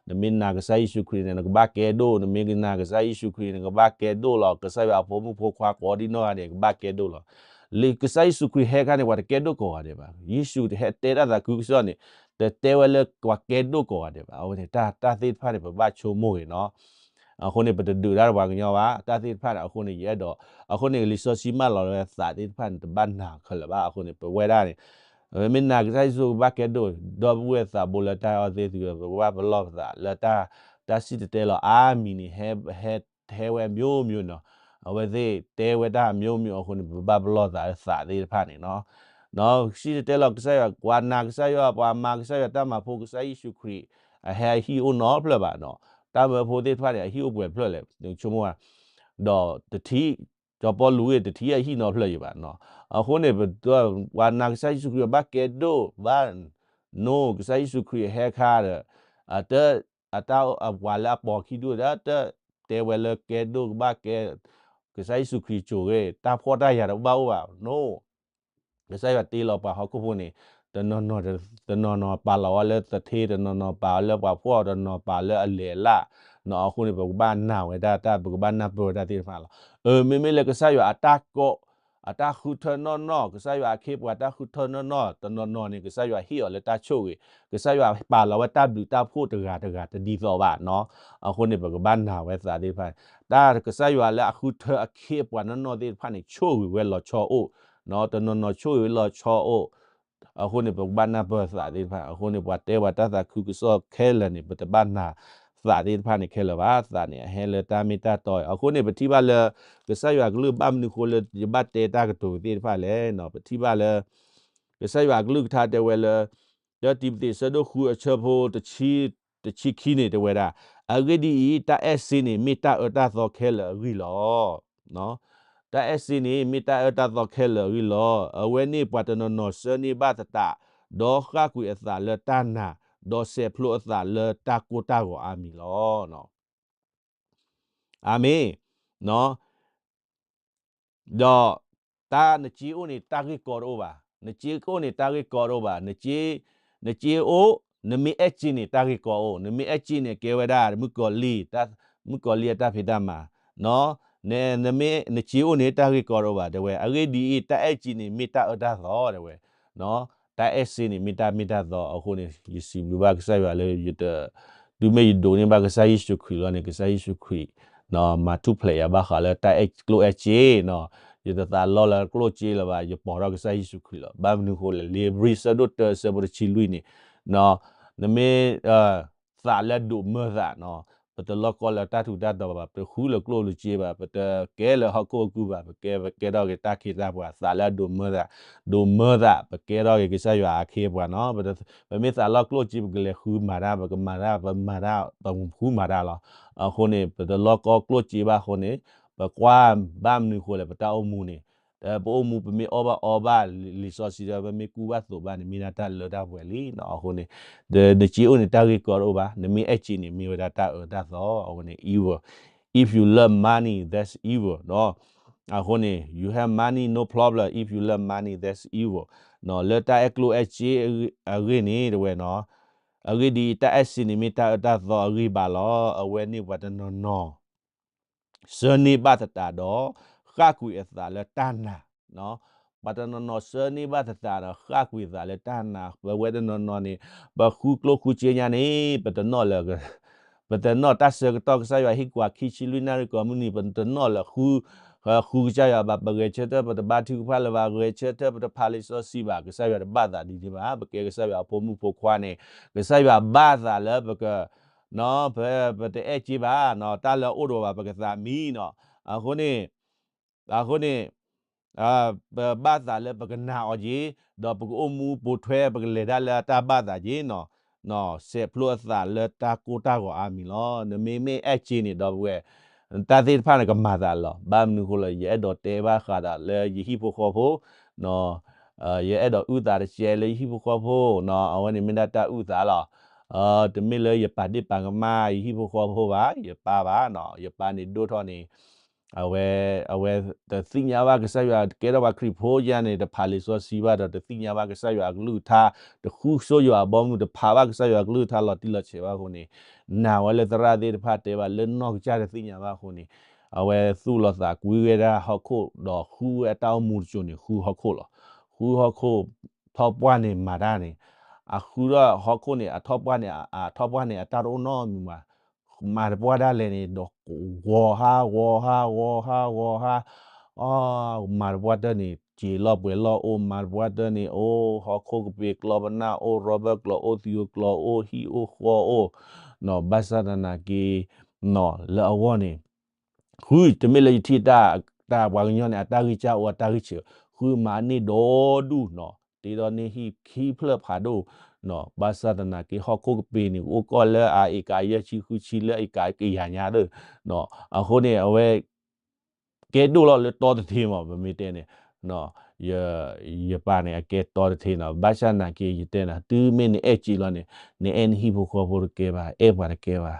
နမ့ၢ်နာ်ကစၢ်ယ့ၣ်ၡူးခရံာ်န့ၣ် နကဘၣ်ကဲဒိၣ်, နမ့ၢ်နာ်ကစၢ်ယ့ၣ်ၡူးခရံာ် နကဘၣ်ကဲဒိၣ်လီၤ, ကစၢ်ယွၤအဖိမုၣ်ဖိခွါကိးဒံနီၢ်ဂၤန့ၣ် ကဘၣ်ကဲဒိၣ်လီၤ. လၢကစၢ်ယ့ၣ်ၡူးခရံာ်ဟဲခါန့ၣ် ပှၤတကဲဒိၣ်ကိးဂၤဒဲးဘၣ်. ယ့ၣ်ၡူးဟဲတဲတၢ်သးခုကစီၣ်န့ၣ် တတဲဝဲလၢပှၤကဲဒိၣ်ကိးဂၤဒဲးဘၣ်. အဝဲန့ၣ် တၢ် တၢ်သ့ၣ်တဖၣ်န့ၣ် ပဘၣ်ဆိကမိၣ်ဂ့ၤနီၤ. အဃိန့ၣ် ပတဒုးတၢ်ဒီးပှၤကညီဘၣ်, တၢ်သ့ၣ်တဖၣ်န့ၣ် အဃိန့ၣ် ယအဲၣ်ဒိး, အဃိန့ၣ် လံာ်စီဆှံမၢလီၤဝဲသးသ့ၣ်တဖၣ်န့ၣ် တဘၣ်နာ်ခဲလၢာ်ဘၣ်. အဃိန့ၣ် ပဝဲဒၣ်န့ၣ် မ့ၢ်နာ်ကစၢ်ယ့ၣ်ၡူးကဘၣ်ကဲဒိၣ်, ဒီပုၢ်ဝဲၢ်သးဘိလၢတၢ်အဲၣ်အီၤသ့ၣ်သုဧၢ, ပကဘၣ်ပလီၢ်ပသးလၢတၢ် တၢ်စံၣ်တဲၤတဲလီၤအါမံၤန့ၣ် ဟဲ ဟဲဝဲမျိုးမျိုးနီၤ. အဝဲသ့ၣ်တဲဝဲတၢ်မျိုးမျိုးအဃိန့ၣ် ပဘၣ်ပလီၢ်သးလၢသးသ့ၣ်တဖၣ်န့ၣ်နီၤ. စံၣ်တဲၤတဲလီၤကစၢ်ယွၤ, ပှၤနာ်ကစၢ်ယွၤ, ပှၤမၤကစၢ်ယွၤတၢ်မၤဖိ ကစၢ်ယ့ၣ်ၡူးခရံာ် အဟဲအဟံၣ်အိၣ်နီတဖျၢၣ်ဘၣ်နီၤ. တၢ်မၢဖိသ့ၣ်တဖၣ်န့ၣ် အဟံၣ်အိၣ်ပှဲၤတဖျၢၣ်လဲၣ် နဆိကမိၣ်ဧါ. ဒီးတထံၣ် စီၤပီလူးဂ့ၤ တထံၣ်အဟံၣ်နီတဖျၢၣ်ယံၤဘၣ်နီၤ. အဃိန့ၣ် ပ ပှၤနာ်ကစၢ်ယ့ၣ်ၡူးခရံာ်ဘၣ်ကဲဒိၣ်ဘၣ် နီၤ, ကစၢ်ယ့ၣ်ၡူးခရံာ်ဟဲခါဒီး အတ အတၢ် အပှၤလၢအပိာ်ခံဒူၣ်ဒီး တတဲဝဲလၢကဲဒိၣ်ကဘၣ်ကဲ ကစၢ်ယ့ၣ်ၡူးခရံာ်စိာ်ဂ့ၤ တၢ်ဖှီၣ်တၢ်ယာ်တဘၣ်အိၣ်ဘၣ်နီၤ. ကစၢ်ယွၤတ့လီၤပှၤဟီၣ်ခိၣ်ဖိန့ၣ် တနီၤနီၤ တနီၤနီၤပာ်လီၤဝဲလၢသထ့, တနီၤနီၤပာ်လၢပှၤဖှီၣ်, တနီၤပာ်လၢအလဲၤအလၣ်နီၤ. အဃိန့ၣ် ပကဘၣ်နာ်ဝဲဒၣ်တၢ်, ပကဘၣ်နၢ်ပၢၢ်ဝဲတၢ်သ့ၣ်တဖၣ်လီၤ. အၢ မ့မ့ၢ်လၢကစၢ်ယွၤအတၢ်ကိး အတၢ်ဃုထၢနီၢ်နီၢ်, ကစၢ်ယွၤအခ့အပှၤတၢ်ဃုထၢနီၢ်နီၢ်, တနီၤနီၤန့ၣ် ကစၢ်ယွၤဟ့ၣ်အီၤလၢတၢ်ဆိၣ်ဂ့ၤ, ကစၢ်ယွၤပာ်လီၤဝဲတၢ်ဘျုးတၢ်ဖှိၣ်တဂၤတဂၤတဒ်သိးဘၣ်နီၤ. အဃိန့ၣ် ပကဘၣ်နာ်ဝဲသးသ့ၣ်တဖၣ်, တၢ်ကစၢ်ယွၤလၢအခုထၢအခ့အပှၤနီၢ်နီၢ်သ့ၣ်တဖၣ်န့ၣ် ဆိၣ်ဂ့ၤဝဲလီၤဆီအိၣ်, တနီၤနီၤဆိၣ်ဂ့ၤဝဲလီၤဆီအိၣ်. အဃိန့ၣ် ပကဘၣ်နၢ်ပၢၢ်သးသ့ၣ်တဖၣ်. အဃိန့ၣ် ပှၤတဲပှၤတၢ်သးခုကစီၣ်ခဲလၢာ်န့ၣ် ပတဘၣ်နာ်သးသ့ၣ်တဖၣ်န့ၣ်ခဲလၢာ်ဘၣ်. သးန့ၣ် အဟဲလၢတၢ်မ့ၢ်တၢ်တီအံၤ. အဃိန့ၣ် ပထံၣ်ဘၣ်လၢ ကစၢ်ယွၤအကလုၢ်ဘၣ်မနုၤအဃိလၢ ယဘၣ်တဲတၢ်ကတိၤသ့ၣ်တဖၣ်လဲၣ်နီၤ. ပထံၣ်ဘၣ်လၢ ကစၢ်ယွၤအကလုၢ်ကထါတဲဝဲလၢ တၢတံၤမသ့း ဆၢဒိၣ်ဃု အဆၢဖိ တဆံခံန့ၣ် တဲဝဲဒၣ်, အဂ့ၢ်ဒ်အံၤ, တၢ်အဲၣ်စ့န့ၣ် မ့ၢ်တၢ်အၢတၢ်သီခဲလၢာ်အဂံၢ်လီၤ. တၢ်အဲၣ်စ့န့ၣ် မ့ၢ်တၢ်အၢတၢ်သီခဲလၢာ်အဂံၢ်လီၤ. အဝဲန့ၣ်ပှၤတနီၤနီၤဆှၢန့ၢ်ဘၣ်သတး, ဒီးဃၣ်ကွံာ်အသးလၢတၢ်နာ်, ဒီးဆဲးဖျိအသးလၢတၢ်ကိၢ်တၢ်ဂီၤအါမံၤလီၤ. အၤမ့ၣ်. ဒီးတၢ်နစ့အိၣ်န့ၣ် တၢ်ဂ့ၢ်ကီတအိၣ်ဘၣ်, နစ့အိၣ်န့ၣ် တၢ်ဂ့ၢ်ကီတအိၣ်ဘၣ်, နစ့, နစ့အိၣ်, နမ့ၢ်အဲၣ်စ့န့ၣ် တၢ်ဂ့ၢ်ကီအိၣ်, နမ့ၢ်အဲၣ်စ့န့ၣ် ကဲဝဲဒၣ် မုၣ်ကီၤလံၢ်, မုၣ်ကီၤလံၢ်အတၢ်ဖံးတၢ်မၤ, နမ့ၢ်နစ့အိၣ်န့ၣ် တၢ်ဂ့ၢ်ကီတအိၣ်ဘၣ် တဲဝဲ. အဂ့ၢ်ဒ်အံၤ, တၢ်အဲၣ်စ့န့ၣ် မ့ၢ်တၢ်အၢတၢ်သီ တဲဝဲ. တၢ်အဲၣ်စ့န့ၣ် မ့ၢ်တၢ်မ့ၢ်တၢ်တီအဃိန့ၣ် ယစံးဘျုးဘၣ်ကစၢ်ယွၤလၢယတ, တုၤမ့ၢ်ယဒိးန့ၢ်ဘၣ်ကစၢ်ယ့ၣ်ၡူးခရံာ်လီၤန့ၣ် ကစၢ်ယ့ၣ်ၡူးခရံာ် မၤထူၣ်ဖျဲးယၤဘၣ်ဃးလၢတၢ်အဲၣ်ကျိၣ်အဲၣ်စ့နီၤ, ယတသးလီလၢကျိၣ်စ့လၢၤဘၣ် ယပိာ်ထီၣ်ကစၢ်ယ့ၣ်ၡူးခရံာ်လီၤ. ဘၣ်မနုၤဃိလဲၣ် လံာ်ဧ့ၤဘြံၤဆၢဒိၣ်တၢဆၢဖိတဆံလွံၢ်န့ၣ်, နမ့ၢ် သးလၢအဒိးမၢသးနီၤ, ပတလီကီလၢတၢ်ထူးတၢ်တီၤဘၣ်, ပတဃုလၢကျိၣ်လၢစ့ဘၣ်, ပတကဲလၢဟီၣ်ခိၣ်အကုၢ်ဘၣ်, ပကဲ ပကဲထီၣ်က့ၤတၢ်ခ့တၢ်ပှၤ, သးလၢအဒိးမၢသး, ဒိးမၢသး, ပကဲထီၣ်က့ၤကစၢ်ယွၤအခ့အပှၤနီၤ, ပမ့ၢ်သးလီကျိၣ်စ့ ပကလဲၤဃုမၤတၢ်, ပကမၤတၢ်, ပမၤတၢ်, ပဃုမၤတၢ်လီၤ. အဃိန့ၣ် ပတလီကီကျိၣ်စ့ဘၣ်အဃိန့ၣ်, ပကွၢ်ဘၣ်မနုၤဃိလဲၣ် ပတၢ်အိၣ်မူန့ၣ် ပအိၣ်မူပမ့ၢ်အီၣ်ဘၣ်အီဘၣ်, လံာ်စီဆှံတဲ ပမ့ၢ်ကူၣ်ဘၣ်သိးဘၣ်န့ၣ် မ့ၢ်ဒၣ်တၢ်လၢတၢ်ပှဲၤလံနီၤ. အဃိန့ၣ် နစ့အိၣ်န့ၣ်တၢ်ဂ့ၢ်ကီတအိၣ်ဘၣ်, နမ့ၢ်အဲၣ်စ့န့ၣ် မ့ၢ်ဝဲဒၣ်တၢ်အၢတၢ်သီ, အဝဲန့ၣ် evil, if you love money that's evil နီၤ. အဃိန့ၣ် you have money no problem, if you love money that's evil နီၤ, လၢတၢ်အဲၣ်ကျိၣ်အဲၣ်စ့အဂ့ၢ်န့ၣ် တဝဲနီၤ, အဂ့ၢ်ဒ်အံၤ တၢ်အဲၣ်စ့န့ၣ်မ့ၢ်တၢ်အၢတၢ်သီအဂ့ၢ်ဘၣ်လီၤ. အဝဲန့ၣ်ပှၤတနီၤနီၤ ဆၢန့ၢ်ဘၣ်သတးဒီး ဃၣ်ကွံာ်အသးလၢတၢ်နာ်, ပှၤတနီၤနီၤဆၢန့ၢ်ဘၣ်သတးဒီး ဃၣ်ကွံာ်အသးလၢတၢ်နာ်, ပဝဲတနီၤနီၤန့ၣ် ပဃုကျိၣ်ဃုစ့ညါန့ၣ် ပတနီၣ်လၢ ပတနီၣ်တၢ်ဆၢကတီၢ် ကစၢ်ယွၤဟ့ၣ်ကွၢ်ခံဆံလွံၢ်နၣ်ရံၣ်ကိးမုၢ်နံၤ ပတနီၣ်လၢ ဃုကစၢ်ယွၤဘၣ်, ပဂဲၤဆၢထၢၣ် ပတဘါထုကဖၣ်လၢၤဘၣ်, ဂဲၤဆၢထၢၣ် ပတဖးလံာ်စီဆှံဘၣ်, ကစၢ်ယွၤတဘၣ်သးဒ်န့ၣ်ဘၣ်. ပကဲကစၢ်ယွၤအဖိမုၣ်ဖိခွါန့ၣ် ကစၢ်ယွၤဘၣ်သးလၢပက ပတအဲၣ်စ့ဘၣ်နီၤ, တၢ်လၢအအိၣ်ဒီးဘၣ် ပကသးမံနီၤ. အဃိန့ၣ်, အဃိန့ၣ်, ပဘၣ်သးလၢပကနာ်အီၤက့ၤ, ဒီးပကအိၣ်မူပိာ်ထွဲ ပကလဲၤတၢ်လၢတၢ်ဘၣ်သးက့ၤနီၤ, စဲးဖျိအသးလၢတၢ်ကိၢ်တၢ်ဂီၤအါမံၤလီၤ. နမ့မ့ၢ်အဲၣ်စ့န့ၣ် ဒီပုၢ်ဝဲၢ်, တၢ်သ့ၣ်တဖၣ်န့ၣ် ကမၤသးလီၤ. ဘၣ်မနုၤဃိလၢ ယအဲၣ်ဒိးတဲဘၣ်ဃးဒီးလၢယဟံၣ်ဖိဃီဖိ ယအဲၣ်ဒိးအုၣ်သးတစဲးလၢယဟံၣ်ဖိဃီဖိနီၤ, အဝဲန့ၣ်မ့ၢ်ဒၣ်တၢ်အုၣ်သးလီၤ. တမ့ၢ်လၢယပာ်ဒ့ၣ်ပာ်ကမၣ်ယဟံၣ်ဖိဃီဖိဘၣ်, ယပၢ်ဘၣ်နီၤ, ယပၢ်န့ၣ်ဒိၣ်ထီၣ်န့ၣ်, အဝဲ, အဝဲတသ့ၣ်ညါဘၣ်ကစၢ်ယွၤ, တကဲထီၣ်ပှၤခရံာ်ဖိယါန့ၣ် တဖးလံာ်စီဆှံဘၣ်ဒီး တသ့ၣ်ညါဘၣ်ကစၢ်ယွၤအကလုၢ်ကထါ, တဃုဆိယွၤအဘီအမုၢ်, တဖးဘၣ်ကစၢ်ယွၤအကလုၢ်ကထါလီၤတံၢ်လီၤဆဲးဘၣ်အဃိန့ၣ်, နာ်ဝဲလၢသရၣ်သ့ၣ်တဖၣ်တဲဘၣ်လၢနီၢ်ကစၢ်တသ့ၣ်ညါဘၣ်အဃိန့ၣ်, အဝဲသူၣ်လီၤသးကွံဝဲဒၣ်ဟီၣ်ခိၣ်ဒီးဃုဝဲအတၢ်အိၣ်မူတစိၤန့ၣ် ဃုဟီၣ်ခိၣ်လီၤ. ဃုဟီၣ်ခိၣ်, ထီၣ်ပှၢ်န့ၣ်မၤတၢ်န့ၣ်, အဃုထီၣ်ဟီၣ်ခိၣ်န့ၣ် အထီၣ်ပှၢ်န့ၣ်, အထီၣ်ပှၢ်န့ၣ် အတၢ်တအိၣ်နီတမံၤဘၣ်, မၤတပှၢ်ဒၣ်လဲာ်န့ၣ် ဒီးဂီၤဟါ ဂီၤဟါ ဂီၤဟါ ဂီၤဟါ, အ, မၤတပှၢ်တၢၢ်န့ၣ် စ့လီၤပှဲၤလီၤအိၣ်, မၤတပှၢ်တၢၢ်န့ၣ် အိၣ်ဟီၣ်ခိၣ်ကပ့ၤကျီပနၢ်အိၣ်, ရီဘၢၣ်ကျီအိၣ်, သံအိၣ်ကျီအိၣ်, ဟံၣ်အိၣ်ဃီအိၣ်, နီၤ, ဘၣ်ဆၣ်သနာ်က့, နီၤ, လၢအဂီၢ်န့ၣ် ဃုတမ့ၢ်လၢယထံၣ်တၢ်, တၢ်ပှၤကညီန့ၣ် အတၢ်ဂံၢ်စၢ်အိၣ် အတၢ်ဂံၢ်ဆံး, ဃုမၤန့ၢ်ဒီဒူၣ်နီၤ, တ့ဒီးန့ၢ်ဟံၣ်ခံဖျၢၣ်ဖးဒိၣ်, နီၤ, ဘၣ်ဆၣ်သနာ်က့ ဟီၣ်ခိၣ်ကပ့ၤန့ၣ် အိၣ်ကီၢ်လၢအအ့ၣ်ကၤယဲၢ်ဆံဃုဆံလၢအအ့ၣ်ကၤကယၤညါသ့ၣ်, နီၤ, အဃိန့ၣ် အဝဲ ကဲဒိၣ်လီၤလၢတီတထ့မး ပမ့ၢ်တဲန့ၣ်, ယပၢ်န့ၣ် အကဲတီတထ့နီၤ, ဘၣ်ဆၣ်သနာ်က့ ယတဲနၤ တုၤမ့ၢ်နအဲၣ်စ့လီၤန့ၣ်, နအဲၣ်နဟံၣ်ဖိဃီဖိတကဲဘၣ်, အဲၣ်ပှၤတကဲဘၣ်,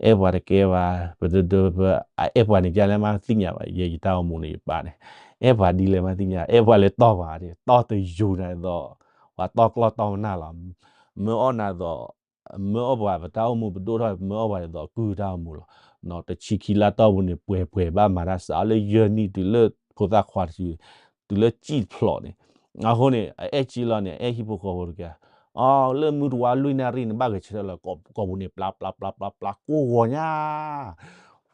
အဲၣ်ပှၤတကဲဘၣ်, ပတဒၢပ, အဲၣ်ပှၤန့ၣ် ကလဲၣ်မးသ့ၣ်ညါဘၣ်, ယဲယတၢ်အိၣ်မူန့ၣ် ယပၢ်န့ၣ်, အဲၣ်ပှၤဒ်လဲၣ်မးသ့ၣ်ညါ, အဲၣ်ပှၤလၢတီၢ်ပှၤ, တီၢ်တယိာ်နၤသိး, ပှၤတီၢ်ကျီၢ်တီၢ်မနၢ်လီၤ, မၢအီၣ်နၤသိး မၢအီၣ်ပှၤ ပတၢ်အိၣ်မူပဒိၣ်ထီၣ် မၢအီၣ်ပှၤဒ်သိးကုၢ်တၢ်အိၣ်မူလီၤ. တဆံခံလါတီၢ်ပူၤန့ၣ် ပှဲၤပှဲၤဘၣ်မၤတၢ်စး အီၤလၢယဲၢ်နံၣ်တုၤလၢဖိသၣ်ခွါတစု, တုၤလၢစံၣ်တဖျိးန့ၣ်, အဃိန့ၣ် အအဲၣ်စ့လီၤန့ၣ် အအဲၣ်ဟံၣ်ဖိဃီဖိတကဲ, အီၤလၢမုၢ်တဝါလွံၢ်နၣ်ရံၣ်န့ၣ် ဘၣ်ဂဲၤဆၢထၢၣ်လီၤ ကိာ်ပူၤန့ၣ် ပျါပျါပျါပျါပျါ ကိၢ်ဂီၤညါ,